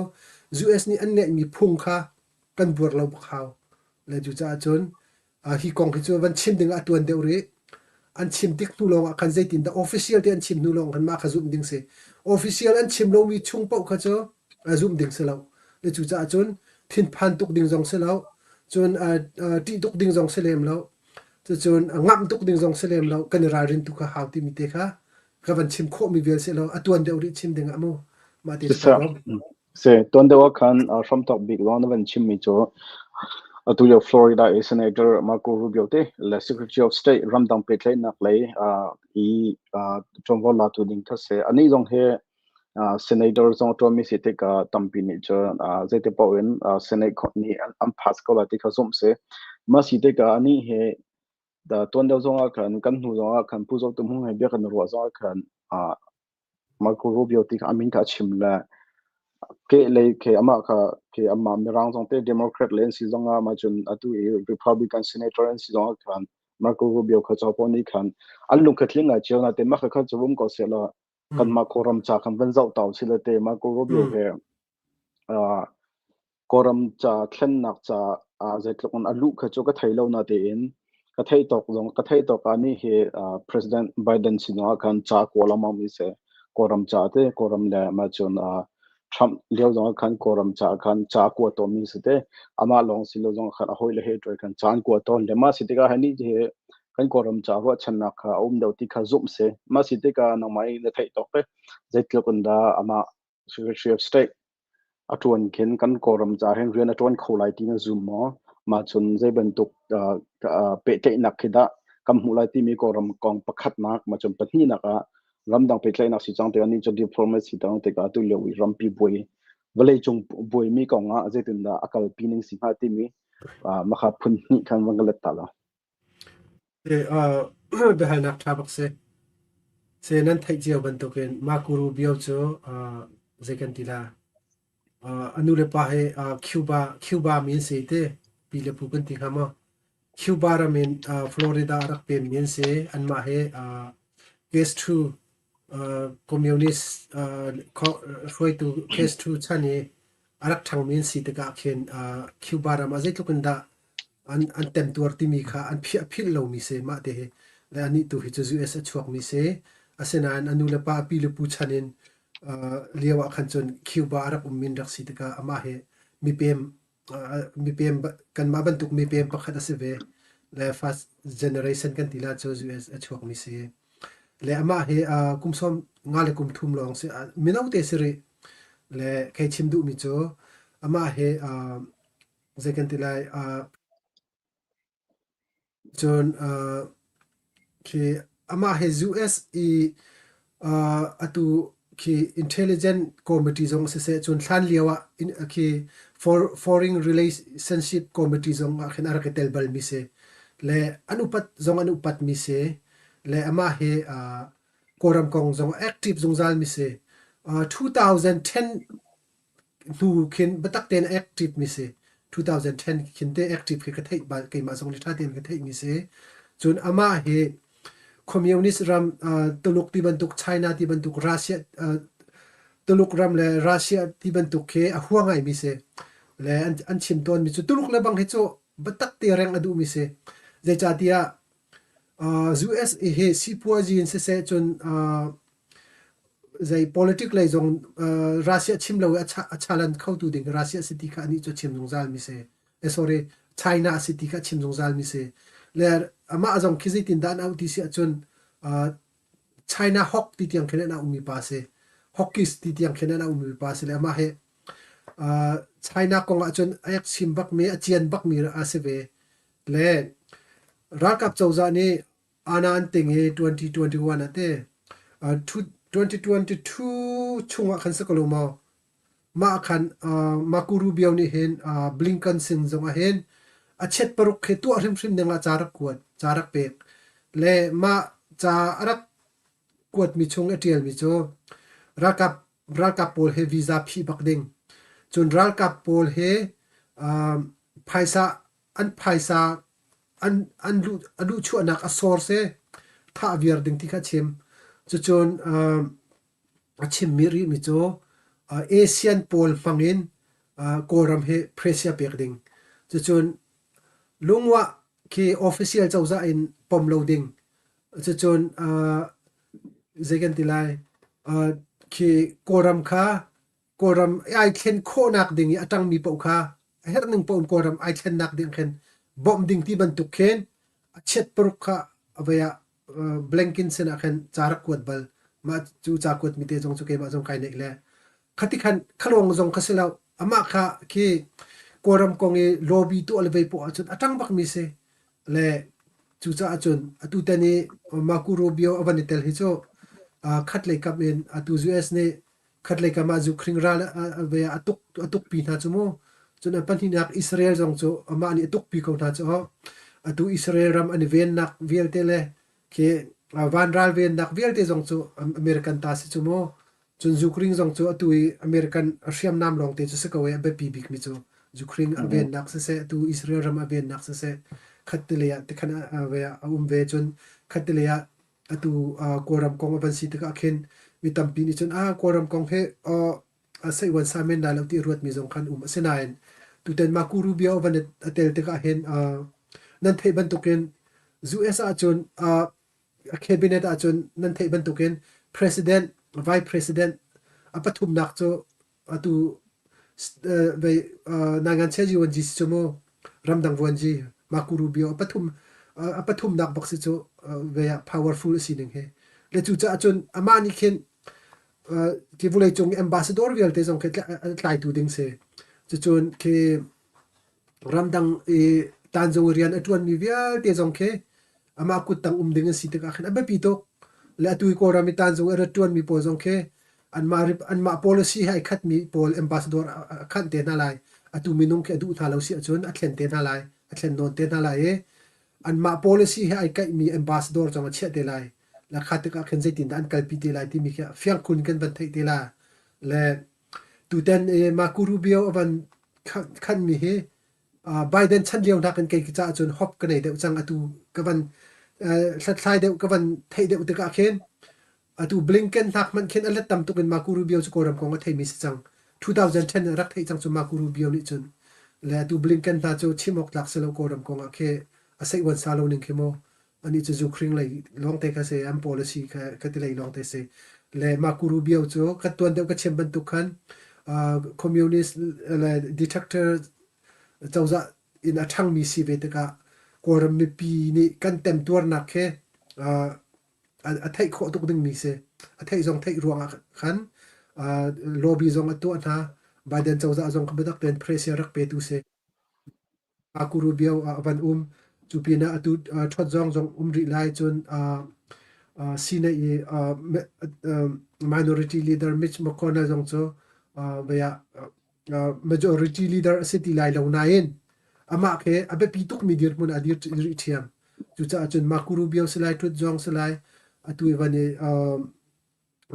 US nih an ngeihmi phung kha kan buar lo bak hau. Le cucaah cun Hi kong hi cu van chim ding ah a tuan deuh rih. An chim tik hnu lawng ah khan zeitindah official te an chim hnu lawng khan mah kha zumh ding si. Official an chim lomi chung paoh kha cu zumh ding si lo. Le cucaah cun thinphan tuk ding zong si lo. Cun ṭih tuk ding zong si lem lo. Cucun ngamh tuk ding zong si lem lo. Kan i ralrin tu kha hau timi te kha ka van chim khawhmi vial si lo. A tuan deuh rih chim ding ah mu. Mah te si ko Rob. Si, tuan deuh ah khan hramthawk bik lawng na van chimmi cu atu lio Florida i Senator Marco Rubio te le Secretary of State ramdang pehtlaihnak lei i ṭuanvo latu ding kha si. Anih zong hi Senator zong a ṭuanmi si tikah tampi nih cun zeiti paoh in Senate nih an pass ko lai ti kha zumh si. Mah si tikah anih hi tuan deuh zong ah khan kan hnu zong ah khan Pu Zo Tum Hmung he bia kan ruah zong ah khan Marco Rubio ti kha a min kha a chim le kehlei khi amah kha khi amah Mirang zong te Democrat le an si zong ah mah cun atu i Republican senator an si zong ah khan Marco Rubio kha cho pawl nih khan an lung kha tling ngai cio na te mah kha kha cu um ko seh law kanmah Kawlram ca kan van zoh tau si le te Marco Rubio he Kawlram ca thlennak ca ah zeitluk in a luh kha cu ka thei lo natein ka theih tawk zong ka theih tawk ah nih hi President Biden sinah khan ca kawl lengmang mi si. Kawlram ca te Kawlram le mah cun Trump lio zong ah khan Kawlram ca khan ca a kua tawnmi si te. Amah lawng si lo zong ah khan a hawile he ṭuai khan ca an kua tawn le mah si tikah hi nih hi kan Kawlram ca ruahchannak kha a um deuh ti kha zumh si. Mah si tikah nangmah i na theih tawk te zeitluk in dah amah Secretary of State A ṭuan khin kan Kawlram ca hin rian a ṭuan kho lai ti na zum maw? Mah cun zei bantuk pehtlaihnak khi dah kan hmuh lai timi Kawlram kong pakhatnak, mah cun pahnihnak ah Ramdang pehtlaihnak si cang tikah nih cu diplomacy tang tikah atu lio i rampi buai vawleicung buaimi kong ah zeitindah a kalpi ning si hnga timi makha phun hnih khan van ka let ta lo. Biahalnak ṭha bak si. Se nan theih cio bantukin Marco Rubio cu zei kan ti la? A nu le pa hi Cuba Cuba mi an si te pi le pu kan ti hnga maw? Cuba ram in Florida a rak pemmi an si. Anmah hi Castro communist hruaitu Castro chan i a rak ṭhangmi an si tikah khin Cuba ram ah zeitluk in dah an temtuar timi kha an phiah philh lomi si mah te hi. Le anih tu hi cu US a chuakmi si. Asinain a nu le pa a pi le pu chan in lio ah khan cun Cuba a rak ummi an rak si tikah amah hi mipem mipem kanmah bantuk mipem pakhat a si ve. Le first generation kan ti la cu US a chuakmi si. Le amah hi kum sawm nga le kum thum lawng si mino te si rih. Le kei chim duhmi cu amah hi zei kan ti lai cun khi amah hi US i atu khi intelligent committee zong siseh cun hlan lio ah khi foreign relationship committee zong ah khin a rak i tel balmi si le an upat zong an upatmi si le amah hi Kawlram kong zong active zungzal mi si. 2010 hnu khin biatak tein active mi si. 2010 khin te active khi ka theih bal keimah zong nih ṭha tein ka theih mi si. Cun amah hi communist ram Tuluk ti bantuk China ti bantuk Russia Tuluk ram le Russia ti bantuk khi a hua ngai mi si. Le an chim tawn mi cu Tuluk le bang hi cu biatak te reng a duh mi si. Zeicahtiah US hi sipuazi in siseh cun zei politic lei zong Russia chim lo i a chalan khotu ding Russia si ti kha anih cu a chim zungzal mi si. Sorry, China a si ti kha a chim zungzal mi si. Le amah zong khi zeitindah an auh ti si ahcun China hawk ti tiang khin an auhmi pa si. Hawkish ti tiang khin an auhmi pa si le amah hi China kong ahcun a ek chim bakmi, a cian bakmi a si ve. Le ralkap cozah nih Ana an ting i 2021 ah te 2022 chungah khan si ko lo maw? Mah khan Marco Rubio nih hin Blinken sin zongah hin a chiat paruk khi tuah hrimhrim dingah ca rak kuat, ca rak pek. Le mah ca a rak kuatmi chung a ṭialmi cu ralkap ralkap pawl he visa phih bak ding. Cun ralkap pawl he phaisa an phaisa an an luh a luhchuahnak a source he thah viar ding ti kha a chim. Cucun a chimmi rihmi cu ASEAN pawl hmang in Kawlram hi pressure pek ding. Cucun lungwah khi official cozah in pom lo ding. Cucun zei kan ti lai khi Kawlram kha Kawlram ai thlen khawhnak ding i a ṭangmi paoh kha a herh ning paoh in Kawlram ai thlennak ding khin bawmh ding ti bantuk khin a chiat paruk kha a vei ah blanket sin ah khin ca rak kuat bal. Mah cu ca kuatmi te zong cu keimah zong kai neih le khati khan khalawng zong kha si lo. Amah kha khi Kawlram kong i lobby tuah le vei poah ahcun a ṭang bakmi si. Le cucaah cun atu tan i Marco Rubio a van i tel hi cu khat lei kap in atu US nih Khatlei kam ah zukhring ral a tuk a tukpi hna cu mu. Cun a pahnihnak Israel zong cu amah nih a tukpi ko hna cu. Atu Israel ram an i vennak vialte le khi vanral vennak vialte zong cu American ta si cu mu. Cun Ukraine zong cu atu i American hriamnam lawngte cu si ko i a biapi bikmi cu Ukraine a vennak siseh, atu Israel ram a vennak siseh, khattelei ah tikhan a um ve. Cun khattelei ah atu Kawlram kong a van si tikah khin mi tampi nih cun ah Kawlram kong hi a seiuan sa men lai lo ti ruatmi zong khan um. Asinain tutan Marco Rubio a van a tel tikah hin nan theih bantukin US ahcun a cabinet ahcun nan theih bantukin president, vice president a pathumnak cu atu vei Nangan Chiaji Wanji si cu mu ramdang vuanji Marco Rubio a pathumnak bak si cu vei ah powerful a sining hi le cucaah cun amah nih khin khi vawleicung ambassador vialte zong khi tlaitu ding si cucun khi ramdang i tanzung rian a ṭuanmi vialte zong khi amah kuttang um ding an si tikah khin a biapi tuk. Le atu i Kawlram i tanzung i rat ṭuanmi pawl zong khi anmah anmah policy he ai khatmi pawl ambassador a khanh te hna lai. Atu minung khi a duh hna lo si ahcun a thlen te hna lai, a thlen nawn te hna lai i anmah policy he ai kaihmi ambassador zong a chiah te lai. La kha tikah khin zeitindah an kalpi te lai timi khi fiang khun kan van theih te la. Le tutan i Marco Rubio a van khanmi hi Biden chan lio nakin kei caah cun hope ka nei deuh cang. Atu ka van hlathlai deuh ka van theih deuh tikah khin atu Blinken hnak hmanh khin a let tam tuk in Marco Rubio cu Kawlram kong a theimi si cang. 2010 ah rak theih cang cu Marco Rubio nih cun. Le atu Blinken hna cu chim awk tlak si lo Kawlram kong ah khi a seih uan sa lo ning khi mu. Anih cu zukhring lei lawngte kha si, an policy kha ka ti lei lawngte si. Le Marco Rubio cu ka tuan deuh ka chim bantuk khan communist le dictator cozah in a ṭhangmi si ve tikah Kawlram mipi nih kan temtuarnak khi a theih khawh tuk dingmi si. A theih zong theih ruangah khan lobby zong a tuah hna. Biden cozah zong kha biatak tein pressure rak petu si. Rubio ah a van um. Cu pinah atu ṭhawt zong zong um rih lai. Cun Senate i minority leader Mitch McConnell zong cu vei ah majority leader a si ti lai lo nain amah khi a biapi tukmi dirhmun ah a dir rih ṭhiam. Cucaah cun Marco Rubio si lai, Ṭut zong si lai, atu i van i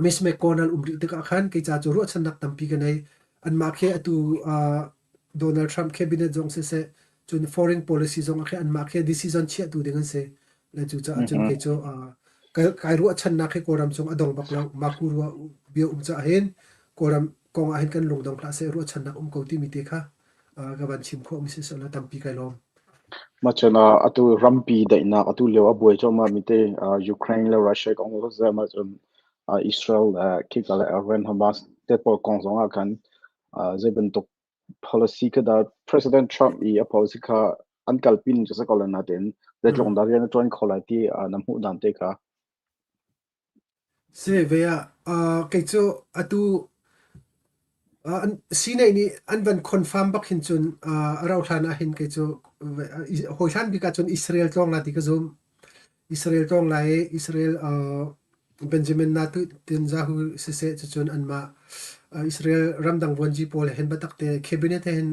Miss McConnell um rih tikah khan kei ca cu ruahchannak tampi ka nei. Anmah khi atu Donald Trump cabinet zong siseh, cun foreign policy zong ah khi anmah khi decision chiahtu ding an si. Le cucaah cun kei cu kai ruahchannak hi Kawlram cung a dong bak lo. Mah ku ruah bia um caah hin Kawlram kong ah hin kan lungdong hlah seh ruahchannak um ko timi te kha ka van chim khawh mi si seh law tampi kai lawm. Mah cun atu rampi daihnak atu lio a buai cuahmah mi te Ukraine le Russia kong siseh mah cun Israel le khika le Iran Hamas te pawl kong zong ah khan zei bantuk policy kha dah President Trump i a policy kha an kalpi ning cu si ko lai nain zeitluk dah rian a ṭuan kho lai ti na hmuh dan te kha. Si ve ah kei cu atu Sinai nih an van confirm bak hin cun a rauh hlan ah hin kei cu hawi hlan bik ah cun Israel tlawng la ti ka zum. Israel tlawng lai i Israel Benjamin Netanyahu siseh cucun anmah Israel ramdang vuanci pawl he hin biatak te cabinet he hin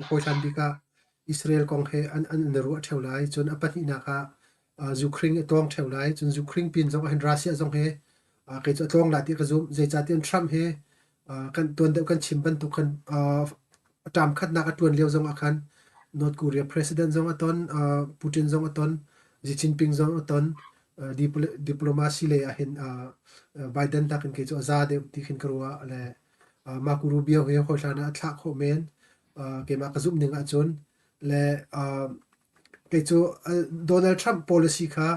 hawi hlan bik ah Israel kong he an an i ruah ṭheo lai. Cun a pahnihnak ah Zukhring a tlawng ṭheo lai. Cun Zukhring pin zong ah hin Russia zong hi kei cu a tlawng lai ti ka zumh. Zeicahtiah Trump hi kan tuan deuh kan chim bantuk khan term khatnak a ṭuan lio zong ah khan North Korea president zong a ton, Putin zong a ton, Xi Jinping zong a ton. Diplomacy lei ah hin Biden nakin kei cu a za deuh ti khin ka ruah. Le Marco Rubio hi hawi hlan ah a thlah khawh men. Keimah ka zumh ning ahcun le Kei cu Donald Trump policy kha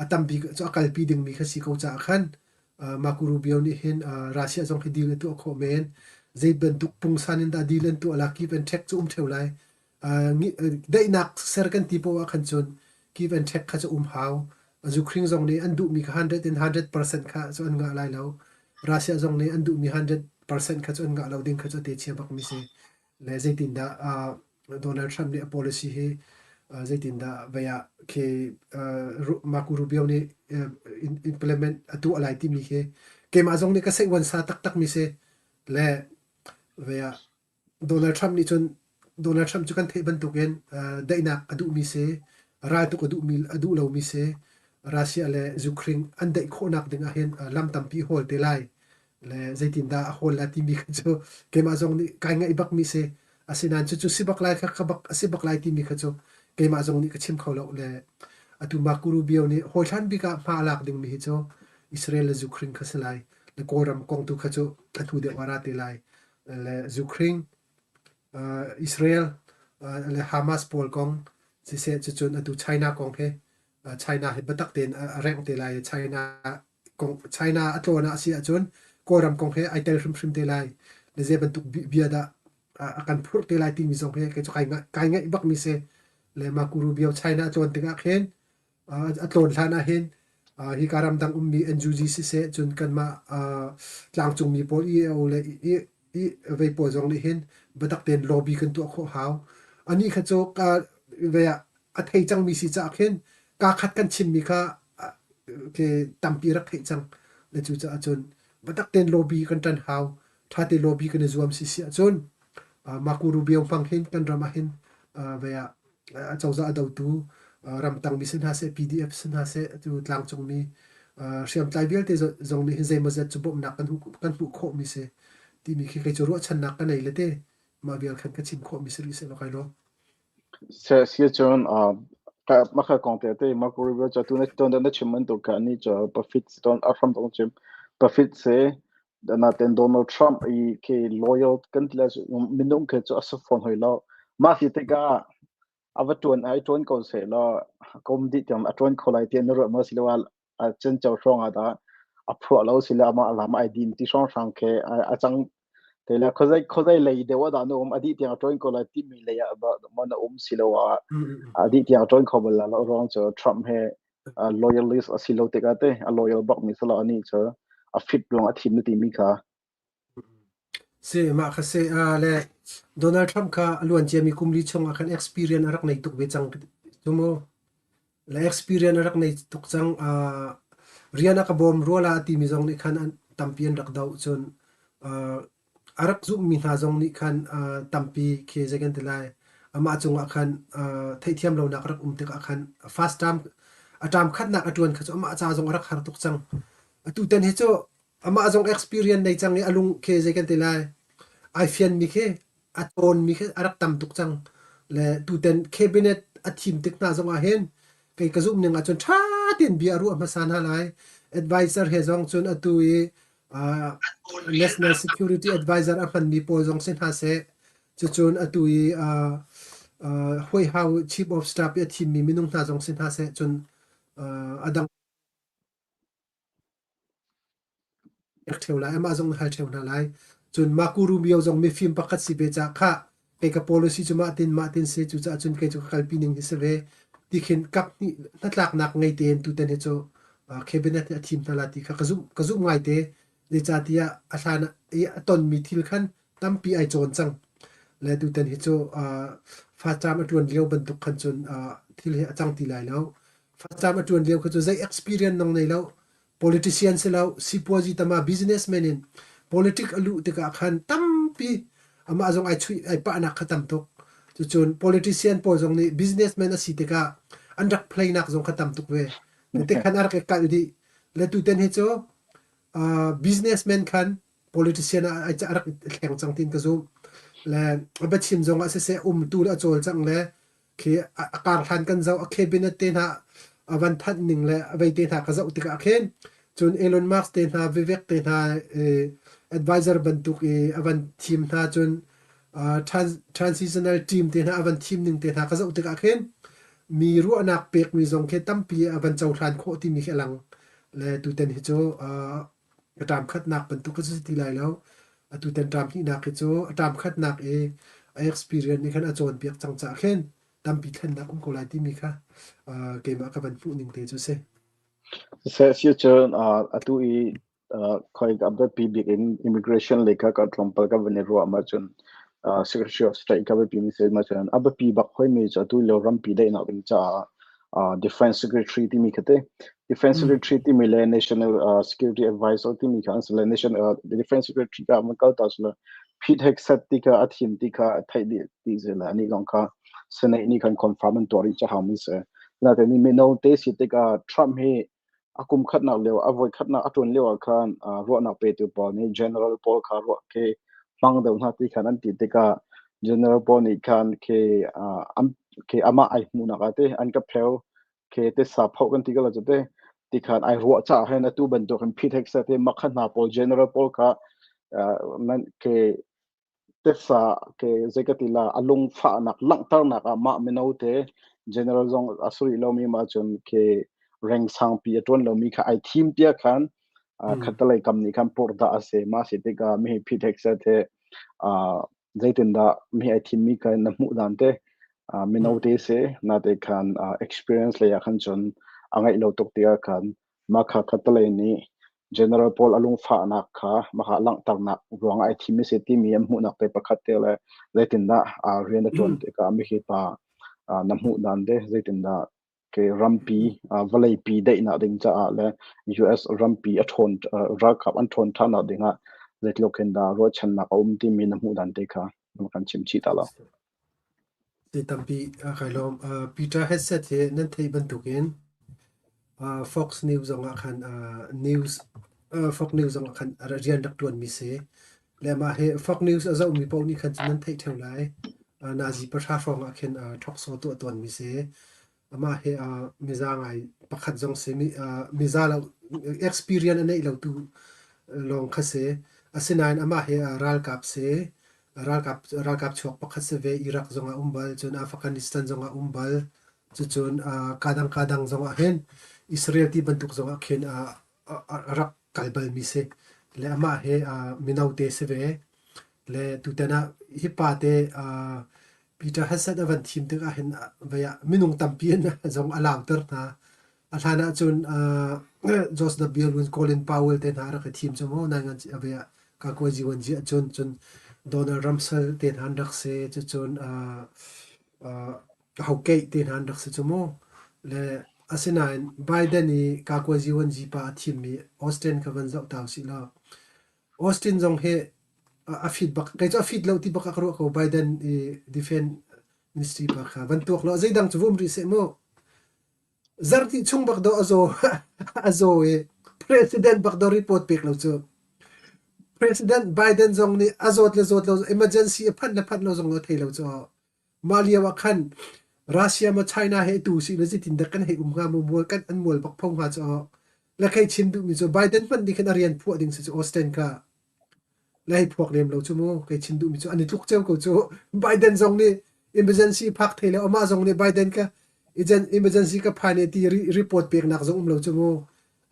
a tambik cu a kalpi dingmi kha si ko caah khan Marco Rubio nih hin Russia zong hi deal a tuah khawh men. Zei bantuk pungsan in dah deal an tuah la give and take cu um ṭheo lai. Daihnak ser kan ti poah ah khan cun give and take kha cu um hau. Zukhring zong nih an duhmi kha 100 in 100% kha cu an ngah lai lo. Russia zong nih an duhmi 100% kha cu an ngah lo ding kha cu a te chia bakmi si. Le zeitindah Donald Trump nih a policy hi zeitindah vei ah khi Marco Rubio nih implement a tuah lai timi khi keimah zong nih ka seih sa taktak mi si le vei ah Donald Trump nih cun Donald Trump cu kan theih bantukin daihnak a duhmi si raltuk a duhmi a duh lomi si Russia le Ukraine an daih khawhnak ding ah hin lam tampi hawl te lai le zeitindah a hawl la timi kha cu keimah zong nih kai ngaih bakmi si. Asinain cucu si bak lai kha ka bak a si bak lai timi kha cu keimah zong nih ka chim kho lo le atu Marco Rubio nih hawi hlan bik ah hma a lak dingmi hi cu Israel le Ukraine kha si lai. Le Kawlram kong tu kha cu a hnu deuh ah ra te lai. Le Ukraine, Israel le Hamas pawl kong siseh cucun atu China kong he China hi biatak tein a rengh te lai i China kong China a tlawn ah a si ahcun Kawlram kong he ai tel hrimhrim te lai. Le zei bantuk bia dah a kan phurh te lai timi zong hi kei cu kai kai ngaih bakmi si. Le Marco Rubio China a tlawn tikah khin a tlawn hlan ah hin hika ramdang ummi NUG siseh cun kanmah tlangcungmi pawl EAO le i vei pawl zong nih hin biatak tein lobby kan tuah khawh hau. Anih kha cu ka ve ah a thei cangmi si caah khin kaa khat kan chimmi kha. Ke tampi rak theih cang. Le cucaah cun biatak tein lobby kan ṭan hau. Ṭha te lobby kan i zuam si si ahcun Marco Rubio hmang hin kan ram ah hin vei ah acozah a dotu ramtangmi si hna seh, PDF si hna seh, atu tlangcungmi hriamtlai vialte zong nih hin zeimawzat cu bawmhnak kan hmuh khawhmi si timi khi kei cu ruahchannak ka nei le te mah vial khan ka chim khawhmi si rih seh law kai lawm. Siacun mah kong tete Marco Rubio cu atu na chim bantuk kha anih cu pafit a hram zong chim pafit si natin Donald Trump i khi loyal kan ti lai minung khi cu a si fawn hoi lo. Mah si tikah a va ṭuan ai ṭuan ko seh law kum dih tiang a ṭuan kho lai ti na ruah maw siloah a cenco hrawng ah dah a phuah lo sile amah lam ai din ti hrawnghrang khi a cang te le khuazei khuazei lei deuh ah dah na um a dih tiang a ṭuan ko lai timi lei ah maw na um siloah a dih tiang a ṭuan kho bal lo ruang cu Trump he loyalist a si lo tikah te a loyal bak mi silo anih cu a fit ruang a thim na timi kha. Si mah kha si le Donald Trump kha a luan ciami kum li chung ah khan experience a rak nei tuk ve cang cu mu. Le experience a rak nei tuk cang. Rian a ka bawm rua la a timi zong nih khan an tampi an rak doh. Cun a rak zumhmi hna zong nih khan tampi khi zei kan ti lai amah cungah khan theihthiam lonak a rak um tikah khan first term a term khatnak a ṭuan kha cu amah ca zong a rak har tuk cang. Atutan hi cu amah zong experience nei cang i a lung khi zei kan ti lai ai fianmi khi a cawnmi khi a rak tam tuk cang. Le tutan cabinet a thim tik hna zong ah hin kei ka zumh ning ahcun ṭha tein bia a ruah hmasa hna lai. Advisor he zong cun atu i National Security Advisor a hmanmi pawl zong si hna seh, cucun atu i White House Chief of Staff i a thimmi minung hna zong si hna seh, cun a dang pek ṭheo lai, amah zong na hal ṭheo hna lai. Cun Marco Rubio zong mifim pakhat si ve caah khah kei ka policy cu mah tin mah tin si cucaah cun kei cu ka kalpi ning hi si ve ti khin kap hnih hnatlaknak ngei tein tutan hi cu cabinet nih a thim hna la ti kha ka zumh ngai te. Zeicahtiah a hlan i a tonmi thil khan tampi ai cawn cang. Le tutan hi cu facam a ṭuan lio bantuk khan cun thil hi a cang ti lai lo. Facam a ṭuan lio kha cu zei experience nong nei lo. Politician si lo, sipuazi tama businessman in politic a luh tikah khan tampi amah zong ai chuih ai pahnak kha tam tuk. Cucun politician pawl zong nih businessman a si tikah an rak play nak zong kha tam tuk ve. Te khan a rak i kalh dih. Le tutan hi cu businessman khan politician ah a rak i thleng cang tiin ka zumh. Le a biachim zong ah siseh umtu le a cawlcangh le khi a kar hlan kan zoh a cabinet te hna a van thanh ning le a vei te hna ka zoh tikah khin cun Elon Musk te hna Vivek te hna advisor bantuk i a van thim hna cun transitional team te hna a van thim ning te hna ka zoh tikah khin mi ruahnak pekmi zong khi tampi a van cohlan khawh timi khi a lang le tutan hi cu a ṭam khatnak bantuk khi cu si ti lai lo. Atutan ṭam hnihnak hi cu a ṭam khatnak i a experience nih khan a cawnpiak cang caah khin tampi thlennak um ko lai timi kha keimah ka van hmuh ning te cu si. Siseh si cun atu i khoi ka biapi bik in immigration lei kha ka tlawmpal ka van i ruah ma cun Secretary of State ka biapi mi si ma cun a biapi bak hoi mi cu atu lio rampi daihnak ding caah Defense Secretary timi kha te Defense Secretary timi le National Security Advisor timi kha an si le National Defense Secretary ka man kal ta sila Pete Hegseth ti kha a thim ti kha a theih dih ti zi le ani zong kha Senate nih khan confirm an tuah rih cha hau mi si na te ni mino te si tikah Trump hi a kum khatnak lio a voi khatnak a ṭuan lio ah khan ruahnak petu pawl nih general pawl kha ruah khi hmang deuh hna ti khan an ti tikah general pawl nih khan khi an khi amah ai hmuhnak ah te an ka pheu khi te sa phoh kan ti ko la cu te ti khan ai ruah caah hin atu bantuk in Pete Hegseth te makha hna pawl general pawl kha nan khi Titsa ke zei ka ti la a lungfahnak langhternak ah mah mino te general zong a si rih lomi mah cun khi reng sangpi a ṭuan lomi kha ai thim tiah khan khattelei kam nih khan purhdah a si. Mah si tikah mihi Pete Hegseth he zeitindah mihi ai thimmi kha na hmuh dan te mino te si nate khan experience lei ah khan cun a ngeih lo tuk tikah khan Mah kha khattelei nih General pawl a lungfahnak kha mah langhternak ruangah ai thim a si timi an hmuhnak te pakhat te le zeitindah rian a ṭuan tikah mihi pa na hmuh dan te zeitindah? Ke rampi vawleipi daihnak ding caah le US rampi a ṭhawn ralkap an ṭhawn ṭhannak dingah zeitluk in dah ruahchannak a um timi na hmuh dan te kha na kan chim chih ta lo. Ti tampi kai lawm. Peter Hegseth hi nan theih bantukin Fox News zongah khan news Fox News zongah khan rian rak ṭuanmi si. Le mah hi Fox News a zohmi paoh nih khan cun nan theih ṭheo lai. Nazi pahra hrawng ah khin talk show tuah tawnmi si. Amah hi miza ngai pakhat zong si. Miza lo experience a neih lo tu lawng kha si. Asinain amah hi ralkap si. Ralkap chuak pakhat si ve. Iraq zong ah um bal, cun Afghanistan zong ah um bal. Cucun kadang kadang zong ah hin Israel ti bantuk zong ah khin a rak kal balmi si. Le amah hi mino te si ve. Le tutan ah hi pa te Peter Hegseth a van thim tikah hin vei ah minung tampi an zong a lauter hna. A hlan ahcun George W. Bush, Colin Powell te hna a rak i thim cu mu. Nain a vei ah kakuazi wanzi ahcun cun Donald Rumsfeld te hna an rak si. Cucun hokeih te hna an rak si cu mu. Le asinain Biden i kakuazi wanzi pa a thimmi Austin kha van zoh ta usih law Austin zong hi a fit bak kei cu a fit lo ti bak ah ka ruah ko Biden i defense ministry pa kha van tuak law zeidang cu vum rih seh mu. Zarhhnih chung bak dawh a zaw a zaw i president bak dawh report pek lo cu. President Biden zong nih a zawt le zawt lo emergency a phanh le phanh lo zong a thei lo cu. Mah lio ah khan Russia maw China he tu si le zeitin dah kan hei um hnga mu mual kan an mual bak pho hnga cu. Le khei chim duhmi cu Biden hmanh nih khan a rian phuah ding si cu Austin kha Le hei phuak lem lo cu mu. Kei chim duhmi cu an i tluk cio ko cu. Biden zong nih emergency phak thei le amah zong nih Biden ka emergency ka phan e ti report peknak zong um lo cu mu.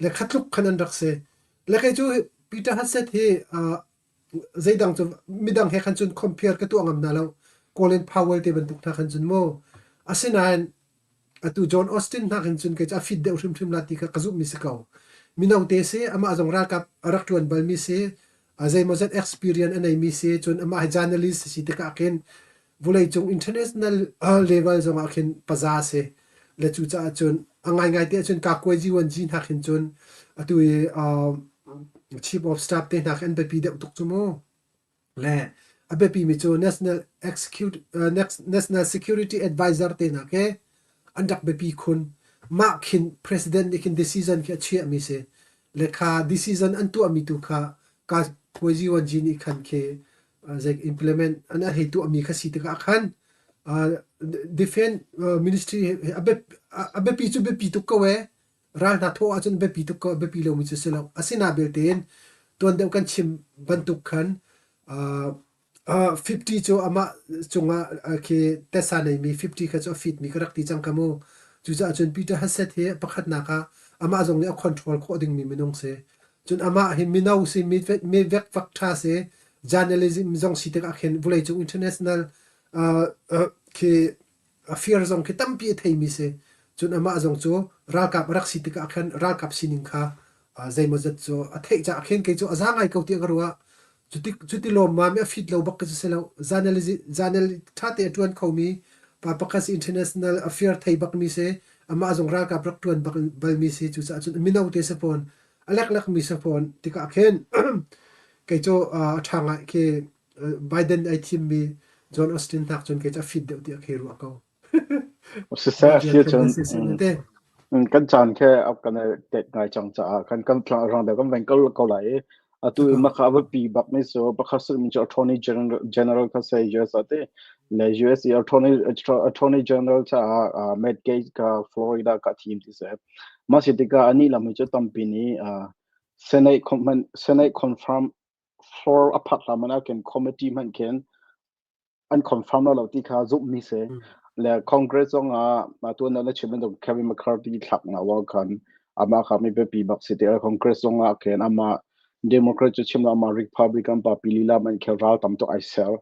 Le kha tluk khan an rak si. Le kei cu Peter Hegseth hi zeidang cu midang he khan cun compare ka tuah ngam hna lo. Colin Powell te bantuk hna khan cun mu. Asinain Atu John Austin nakin cun kei cu a fit deuh hrimhrim la ti kha ka zumhmi si ko. Mino te si, amah zong ralkap a rak ṭuan balmi si, a zeimawzat experience a neimi si, cun amah hi journalist si tikah khin vawleicung international level zongah khin paza si. Le cucaah cun a ngaingai te ahcun kakuai G1G hna khin cun atu i chief of staff te hna khi an biapi deuh tuk cu mu. Le a biapimi cu National Execute, National Security Advisor te hna khi an rak biapi khun. Mah khin president nih khin decision khi a chiahmi si. Le kha decision an tuahmi tu kha ka Puazi nih khan khi zei implement an hei tuahmi kha si tikah khan defense ministry a biapi cu biapi tuk ko ee. Ral hna thawh ahcun biapi tuk ko biapi lomi cu si lo. Asinain belte in tuan deuh kan chim bantuk khan 50 cu amah cungah khi tesa neimi 50 kha cu a fitmi ka rak ti cang ka mu. Cucaah cun Peter Hegseth hi pakhatnak ah amah zong nih a control khawh dingmi minung si. Cun amah hi mino si, mi vekvak ṭha si, journalism zong si tikah khin vawleicung international khi a fir zong khi tampi a theimi si. Cun amah zong cu ralkap a rak si tikah khan ralkap sining kha zeimawzat cu a theih caah khin kei cu a za ngai ko tiah ka ruah. Cuti, cuti lawmmam i a fit lo bak ka si lo. Zanel ṭha te a ṭuan khomi pa pakhat si international affair thei bakmi si. Amah zong ralkap rak ṭuan bak balmi si. Cucaah cun mino te si fawn, a leklekmi si fawn tikah khin kei cu a ṭha ngai khi Biden ai thimmi John Austin hnak cun kei cu a fit deuh tiah kei ruah ko. Siseh a si cun kan caan khe a kan tet ngai cang caah kan kan rang deuh kan veng ko ko lai i atu maka a pi bak mi cu pakhat sut mi cu attorney general general kha se US ate le US i attorney attorney general caah Matt Gaetz ka Florida ka thim ti se mah si tikah ani lam hi cu tampi nih Senate Senate confirm floor a phak hlan ah khin committee hmanh khin an confirm lo ti kha zumhmi si. Le Congress zong ah tuan na chim bantuk Kevin McCarthy thlak na wa khan amah kha mi biapi bak si ti Congress zong ah khin amah Democrat cu chim lo amah Republican pa pi lila man khel ral tam tuk ai ser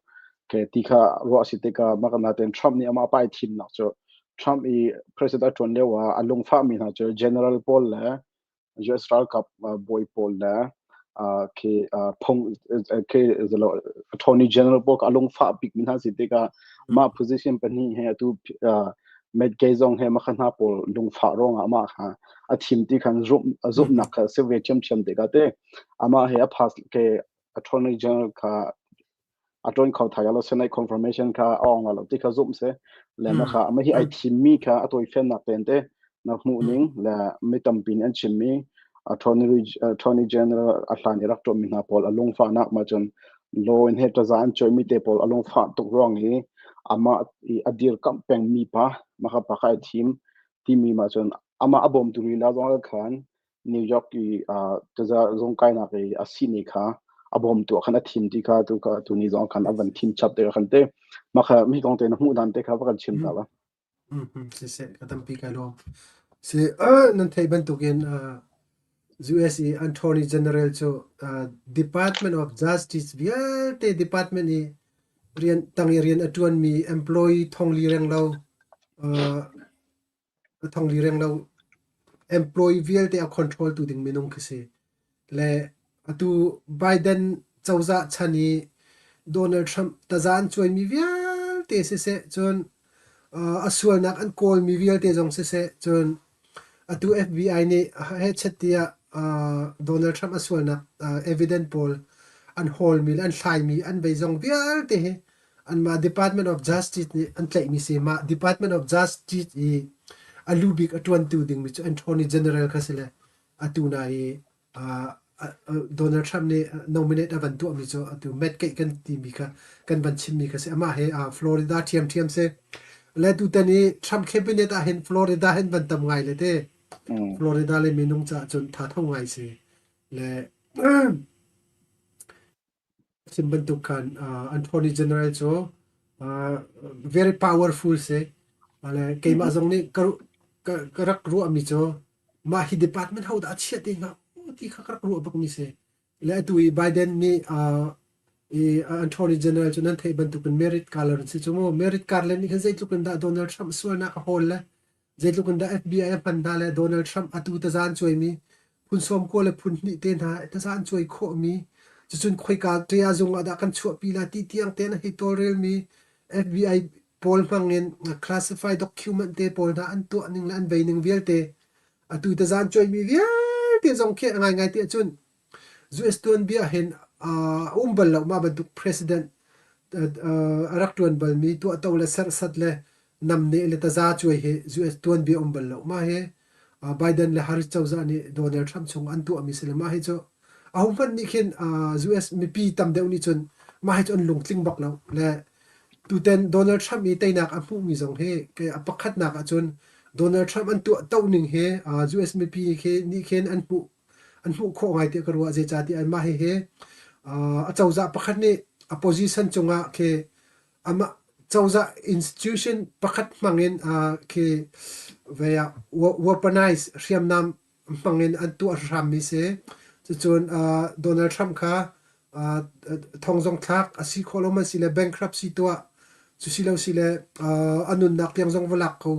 ke ti kha ruah si tikah maka naten Trump nih amah pai thim nak cu Trump i president a tuan lio ah a lungfah mi hna cu General pawl le US ralkap bawi pawl le khi phung khi attorney general pawl kha a lungfah bik mi hna si tikah mah position pahnih he atu. Matt Gaetz zong he makha hna pawl lungfah ruangah amah kha a thim ti khan zumhnak kha si ve ṭhiamṭhiam te ka te. Amah he a pass ke attorney general kha a ṭawn kho thai lo Senate confirmation kha a ong lo ti kha zumh si. Le ma kha ama hi ai thimmi kha a tawifiannak ten te na hmuh ning le mi tampi nih an chimmi attorney general a hlan i rak ṭuanmi hna pawl a lungfahnak ma cun law in he taza an cuaimi te pawl a lungfah tuk ruang i amah i a dirkamh pengmi pa maka pa kha ai thim timi ma cun amah a bawmtu lila zong khan New York i taza zung kainak i a sihni kha a bawmtu ah khan a thim ti kha tu kha tuni zong khan a van thim chap te khan te maka mi kong te na hmuh dan te kha va kan chim ta ba. Siseh, ka tampi kai lawm. Si, nan theih bantukin US i Attorney General cu Department of Justice vialte department i rian tang i rian a ṭuanmi employee thongli renglo thongli renglo employee vialte a control tu ding minung khi si. Le atu Biden cozah chan i Donald Trump taza an cuaimi vialte siseh, cun a sualnak an kawlmi vialte zong siseh, cun atu FBI nih hehchet tiah Donald Trump a sualnak evidence pawl an hawlmi le an hlaimi an veizong vialte hi anmah Department of Justice nih an tlaihmi si. Mah Department of Justice i a lu bik a ṭuantu dingmi cu Attorney General kha si le atu na i Donald Trump nih nominate a van tuahmi cu atu Matt Gaetz kan timi kha kan van chimmi kha si. Amah hi Florida ṭhiamṭhiam si. Le tutan i Trump cabinet ah hin Florida hin van tam ngai le te. Florida le minung caah cun tha tho ngai si. Le Chim bantuk khan Attorney General cu very powerful si. Le keimah zong nih ka rak ruahmi cu mah hi department ho dah a chiah te hnga ti kha ka rak ruah bakmi si. Le atu i Biden nih i Attorney General cu nan theih bantukin Merrick Garland si cu mu. Merrick Garland nih khan zeitluk in dah Donald Trump sualnak a hawl le Zeitluk in dah FBI a hman hna le Donald Trump atu taza an cuaimi phun 90 le phun hnih te hna taza an cuai khawhmi cucun khoika ṭia zung ah dah kan chuahpi la ti tiang tein a hei tawlrelmi FBI pawl hmang in classified document te pawl hna an tuah ning le an vei ning vialte atu taza an cuaimi vialte zong khi a ngaingai ti ahcun US tuanbia hin a um bal lo mah bantuk president a rak ṭuan balmi tuahto le serhsat le namneh le taza cuai hi US tuanbia um bal lo. Mah hi Biden le Harris cozah nih Donald Trump chung an tuahmi si le mah hi cu ahohmanh nih khin US mipi tam deuh nih cun mah hi cu an lungtling bak lo. Le tuten Donald Trump i teinak a hmuhmi zong hi a pakhatnak ahcun Donald Trump an tuah to ning hi US mipi khi nih khin an hmuh an hmuh khawh ngai tiah ka ruah. Zeicahtiah mah hihi acozah pakhat nih a position cungah khi amah cozah institution pakhat hmangin khi vei ah weaponize hriamnam hmangin an tuah hrammi si. Cucun Donald Trump kha thong zong thlak a si khawh lo man si le bankruptcy tuah cu si lo si le a nunnak tiang zong va lak ko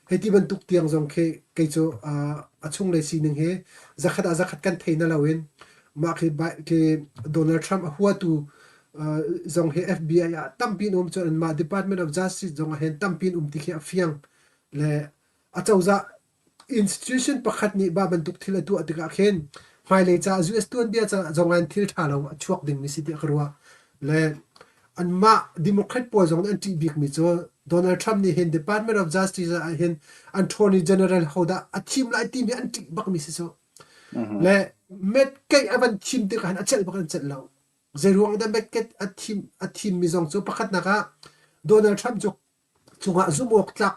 hei ti bantuk tiang zong khi kei cu a chunglei sining hi zakhat ah zakhat kan thei na loin mah khi khi Donald Trump a huatu zong hi FBI ah tampi in um cun mah Department of Justice zong ah hin tampi in um ti khi a fiang le a cozah Institution pakhat nih mah bantuk thil a tuah tikah khin hmailei caah US tuanbia caah zong ah thil ṭha lo a chuak dingmi si tiah ka ruah. Le anmah Democrat pawl zong nih an ṭih bikmi cu Donald Trump nih hin Department of Justice ah hin Attorney General hodah a thim lai timi an ṭih bakmi si cu. Le Matt Gaetz a van thim tikah hin a celh bak an celh lo. Zeiruang dah Matt Gaetz a thimmi zong cu pakhatnak ah Donald Trump cu cungah zumh awk tlak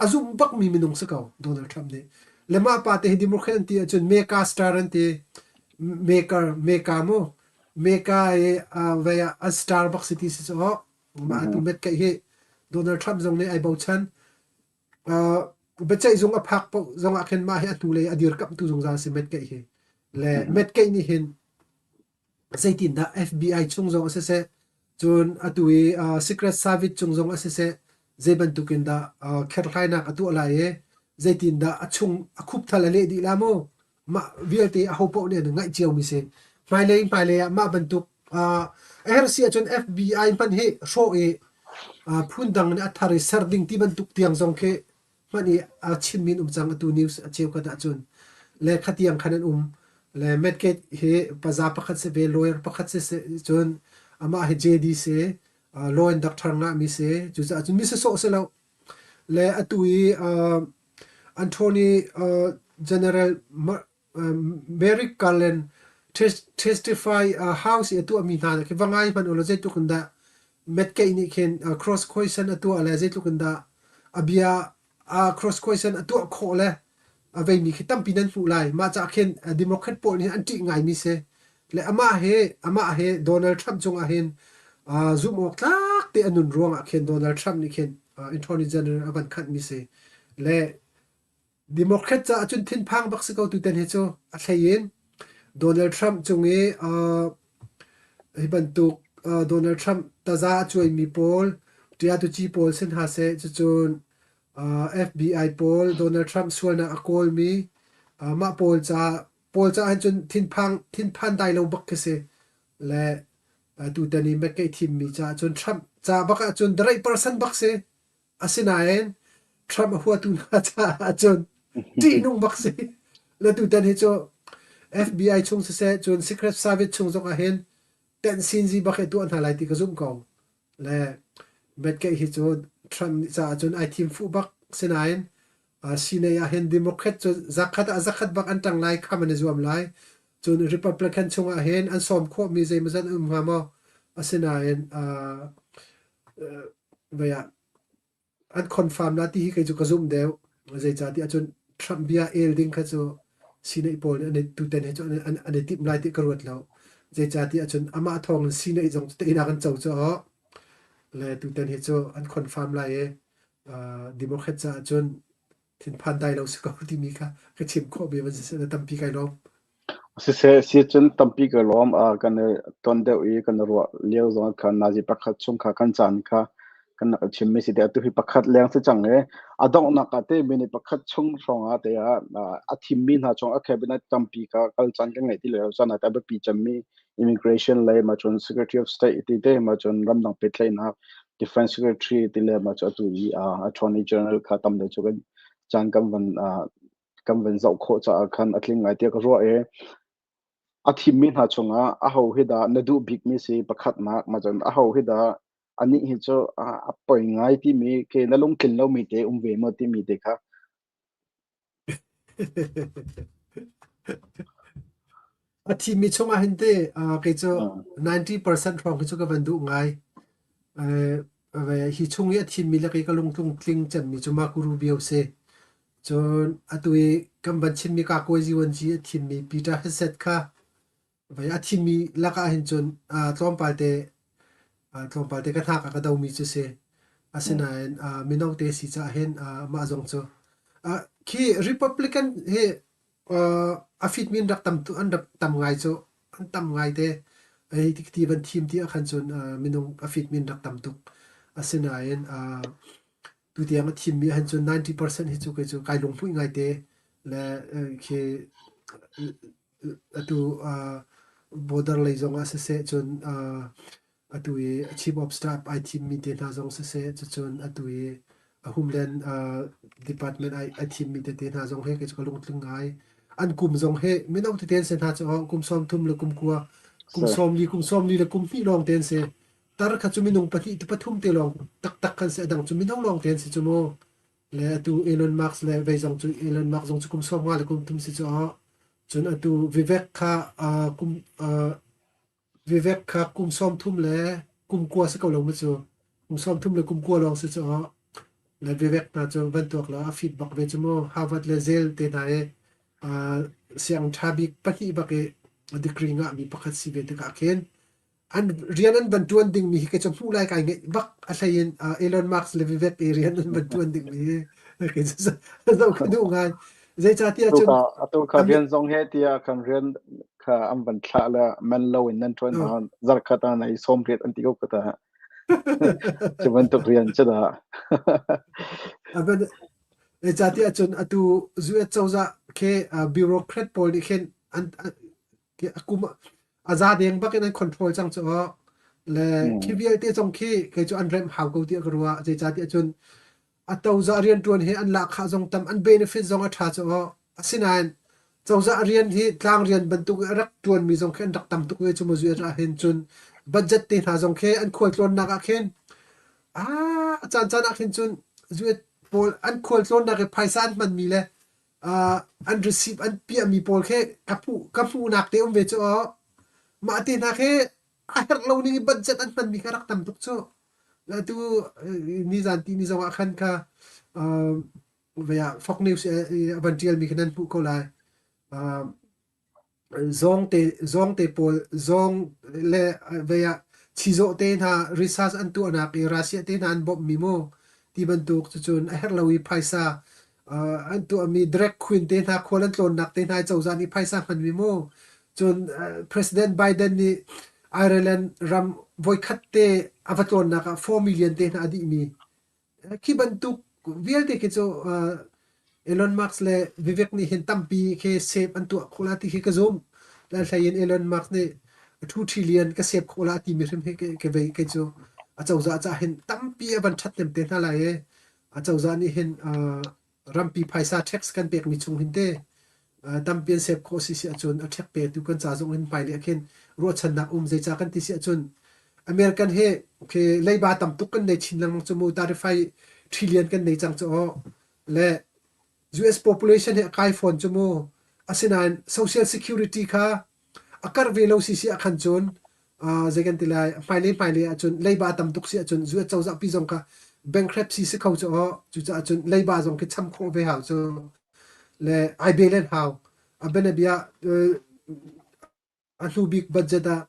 a zumh bakmi minung si ko Donald Trump nih. Le mah pa te hi Democrat an ti ahcun Mega star an ti. Maker, Mega mu. Mega i vei ah an star bak si ti si cu mah atu met kai hi Donald Trump zong nih ai bochan. Biaceih zung a phak paoh zong ah khin mah hi a hnulei a dirkamhtu zungzal si Matt Gaetz hi. Le Matt Gaetz nih hin Zeitindah FBI chung zong a siseh, cun atu i Secret Service cung zong a siseh, zei bantuk in dah kherhhlainak a tuah lai i zeitindah a chung a khupthal a leh dih la mu? Mah vialte ahopaoh nih an ngaih ciomi si. Hmailei hmailei ah mah bantuk a herh si ahcun FBI hmanh hi hrawh i phundang in a thar i ser ding ti bantuk tiang zong khi. hmanh i a chimmi an um cang atu news a cheukhat ahcun. Le khatiang khan an um. Le Matt Gaetz hi paza pakhat si ve, lawyer pakhat si si cun amah hi JD si, law and doctor ngahmi si. Cucaah cun mi sawsawh si lo. Le atu i Anthony General Merrick Garland testify House i a tuahmi hna khi va ngai hmanh ulaw zeitluk in dah Matt Gaetz nih khin cross question a tuah le zeitluk in dah a bia cross question a tuah khawh le a veimi khi tampi nan hmuh lai. Mah caah khin Democrat pawl nih an ṭih ngaimi si. Le amah he Donald Trump cungah hin zumh awk tlak te a nun ruangah khin Donald Trump nih khin Attorney General a van khanhmi si. Le Democrat caah cun thinphang bak si ko tutan hi cu a hlei in Donald Trump cung i hi bantuk Donald Trump taza a cuaimi pawl ṭiatuci pawl si hna seh cucun FBI pawl Donald Trump sualnak a kawlmi mah pawl ca pawl caah hin cun thinphang thinphan dai lo bak khi si le tutan i McCain thimmi caah cun Trump ca bak ahcun the right person bak si. Asinain Trump a huatu hna caah cun ṭihnung bak si. Le tutan hi cu FBI chung siseh cun Secret Service chung zong ah hin tenhsinzi bak hi tuah hna lai ti ka zumh ko. Le Matt-Gaetz hi cu Trump nih caah cun ai thim fuh bak. Sinain Sinai ah hin Democrat cu zakhat ah zakhat bak an ṭang lai kham an i zuam lai. Cun Republican chungah hin an sawm khawhmi zeimawzat an um hnga maw? Asinain vei ah an confirm la ti hi kei cu ka zumh deuh. Zeicahtiah cun Trump bia el ding kha cu Senate pawl nih an i tutan hi cu an i timh lai ti ka ruat lo. Zeicahtiah cun amah thawng in Senate zong cu teinak an co cu le tutan hi cu an confirm lai i Democrat caah cun thinphan dai lo si ko timi kha ka chim khawh mi van si na tampi kai lawm. Siseh, si cun tampi ka lawm. Kan i ton deuh i kan i ruah lio zong khan nazi pakhat chung kha kan caan kha kan rak i chimmi si te. Atu hi pakhat leng si cang i a donghnak ah te minute pakhat chung hrawng ah te ah a thimmi hna chung a cabinet tampi kha kal caan kan ngeih ti lo caan ah a biapi cemmi immigration lei ma cun secretary of state ti te ma cun ramdang pehtlaihnak defense secretary ti le ma cu atu i attorney general kha tam deuh cu kan caan kan van zoh khawh caah khan a tling ngai tiah ka ruah i a thimmi hna chungah aho hi dah na duh bikmi si pakhatnak ma cun aho hi dah anih hi cu a poi ngai timi ke na lungtlin lomi te um ve maw timi te kha. A thimmi chungah hin te kei cu 90% hrawng hi cu ka van duh ngai. Hi chung i a thimmi le kei ka lungtlung tling cemmi cu Marco Rubio si. Cun atu i kan van chimmi Kakuai Ziwanci a thimmi Peter Hegseth kha vei a thimmi lakah hin cun tlawmpal te ka hnak ah ka domi cu si. Asinain mino te si caah hin mah zong cu khi Republican hi a fitmi an rak tam an rak tam ngai cu an tam ngai te. Hei ti van thim ti ah khan cun minung a fitmi an rak tam tuk. Asinain tutiang a thimmi ahhin cun 90% hi cu kei cu kai lunghmuih ngaite le khi atu border lei zong ah siseh cun atu i chief of staff ai thimmi te hna zong siseh cucun atu i homeland department ai thimmi tete hna zong he kei cu ka lungtling ngai. An kum zong hi mino tete an si hna cu kum 30 le kum 9 kum 40 kum 40 le kum 2 lawng te an si. Tar kha cu minung pahnih te pathum te lawng taktak kan si. A dang cu mino lawng te an si cu mu. Le atu Elon Musk le vei zong cu Elon Musk zong cu kum 15 le kum thum si cu cun atu Vivek kha kum Vivek kha kum 30 le kum 9 si ko lo mu cu. Kum 30 le kum 9 lawng si cu le Vivek hna cu van tuak la a fit bak ve cu mu. Harvard le Yale te hna i siang ṭha bik pahnih bak i degree ngahmi pakhat si ve tikah khin an rian an van ṭuan dingmi hi kei cu hmuh lai kai ngeih bak a hlei in Elon Musk le Vivek i rian an van ṭuan dingmi hi kei cu zoh ka duh ngai. Zeicahtiah cun Atu kha rian zong he tiah kan rian kha an van thlah le man lo in nan ṭuan hna zarkhat ah nai sawm riat an ti ko ka ta. Cu bantuk rian cu dah. Zeicahtiah cun atu US cozah khi bureaucrat pawl nih khin an a kum a za deng bak in an control cang cu le khi vialte zong khi kei cu an remh hau ko tiah ka ruah. Zeicahtiah cun A cozah rianṭuan hi an lahkhah zong tam, an benefit zong a ṭha cu aw. Asinain cozah rian hi tlang rian bantuk i a rak ṭuanmi zong khi an rak tam tuk ve cu maw zu ahhin cun budget te hna zong khi an khualtlawnnak ah khin ah a caancaan ah khin cun zuet pawl an khualtlawnnak i phaisa an hmanmi le uh, an receipt an piahmi pawl khi ka hmuh ka hmuhnak te um ve cu aw. Mah te hna khi a herh lo ning i budget an hmanmi kha rak tam tuk cu. Atu nizan tihni zong ah khan kha vei ah Fox News i a van ṭialmi kha nan hmuh ko lai. Zawng te zawng te pawl zawng le vei ah chizawh te hna research an tuahnak i Russia te hna an bawmhmi mu ti bantuk cucun a herh lo i phaisa an tuahmi drag queen te hna khual an tlawnnak te hna i cozah nih phaisa hmanmi mu cun President Biden nih Ireland ram voikhat te a va tlawnnak ah 4 million te hna a dihmi khi bantuk vialte khi cu Elon Musk le Vivek nih hin tampi khi save an tuah khawh la ti khi ka zumh. Le hlei in Elon Musk nih 2 trillion ka save khawh la timi hrim hi ke vei kei cu a cozah cah hin tampi a van ṭhat hnem te hna lai i a cozah nih hin rampi phaisa tax kan pekmi chung hin te tampi an save khawh si si ahcun a ṭhek petu kan ca zong in hmailei ah khin ruahchannak um zeicah kan ti si ahcun American hi okay, leiba tam tuk kan nei chin lengmang cu mu tarifai trillion kan nei cang cu aw le US population hi a kai fawn cu mu asinain social security kha a karh ve lo si si ahkhan cun zei kan ti lai hmailei hmailei ahcun leiba tam tuk si ahcun US cozah pi zong kha bankruptcy si kho cu aw cucaah cun leiba zong khi cham khawh ve hau cu le ai be len hau a bianabia a hnu bik budget ah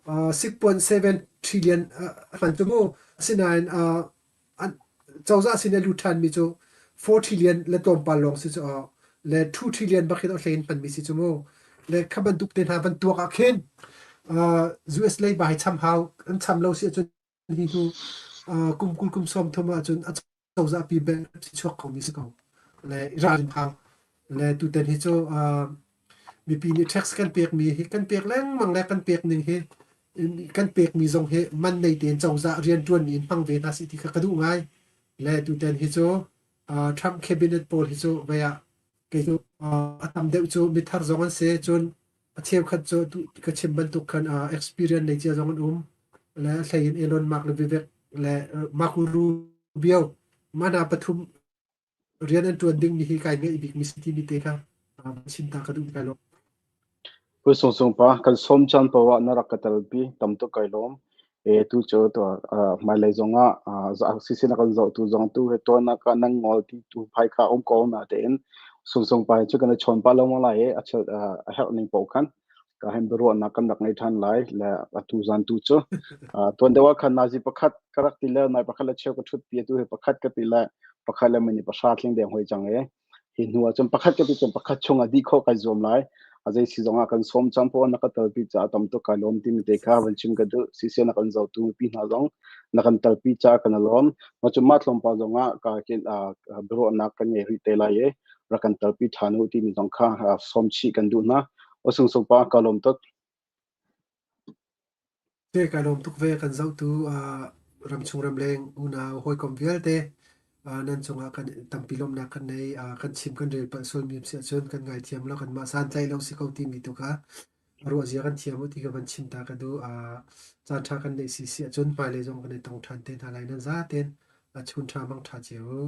6.7 trillion a hman cu mu. Asinain cozah sin a lut ṭhanmi cu 4 trillion le tlawmpal lawng si cu le 2 trillion bak hin a hlei in hmanmi si cu mu. Le kha bantuk te hna van tuak ah khin US leiba hi cham hau an cham lo si ahcun hi hnu kum 20 kum 30 ahcun a cozah pi bank chuak khomi si ko. Le ralrin hau. Le tutan hi cu mipi nih tax kan pekmi hi kan pek lengmang le kan pek ning hi kan pekmi zong hi man nei tein cozah rianṭuan in hmang ve hna sih ti kha ka duh ngai. Le tutan hi cu Trump cabinet pawl hi cu vei ah kei cu a tam deuh cu mithar zong an si cun a cheukhat cu ka chim bantuk khan experience nei cia zong an um le a hlei in Elon Musk le Vivek le Marco Rubio mana pathum rian an ṭuan dingmi hi kai ngaih bikmi si timi te kha chim ta ka duh kai lo. Pu Sung Sung pa, kan sawm caan paoh ah na rak ka telpi, tam tuk kai lawm. E tu cu to hmailei zong ah sisi na kan zoh tu zong tu he tuan na ka nang ngol ti tu phai kha um ko na tein Sung Sung pa cu kan i chawn pa lo ma lai i a chel a herh ning paoh khan ka hem biaruahnak kan rak ngei ṭhan lai le atu zan tu cu tuan deuh ah khan nazi pakhat ka rak ti le nai pakhat le cheu ka ṭhut pi atu hi pakhat ka ti le pakhat le mini pahra tling deng hoi cang e hi hnu ah cun pakhat ka ti cun pakhat chung ah dih khawh kai zuam lai a zei si zong ah kan sawm cang po na ka talpi ca tam tuk kai lawm timi te kha van chim ka duh sise na kan zotu mipi hna zong na kan talpi ca kan lawm ma cu ma tlawmpal zong ah ka kin biaruahnak kan ngei rih te lai e rak kan talpi ṭhan u timi zong kha sawm chih kan duh hna. O sung sung pa ka lawm tuk. Te ka lawm tuk ve kan zohtu ramchung ramleng unau hawikom vialte nan cungah kan tampi lawmhnak kan nei kan chim kan rel palh sual mi si ahcun kan ngaithiam lo kanmah santlaih lo si ko timi tu kha ruah zia kan thiam u ti ka van chim ta ka duh caan ṭha kan neih si si ahcun hmailei zong kan i tong ṭhan te hna lai nan zaten chun ṭha mang ṭha cio u.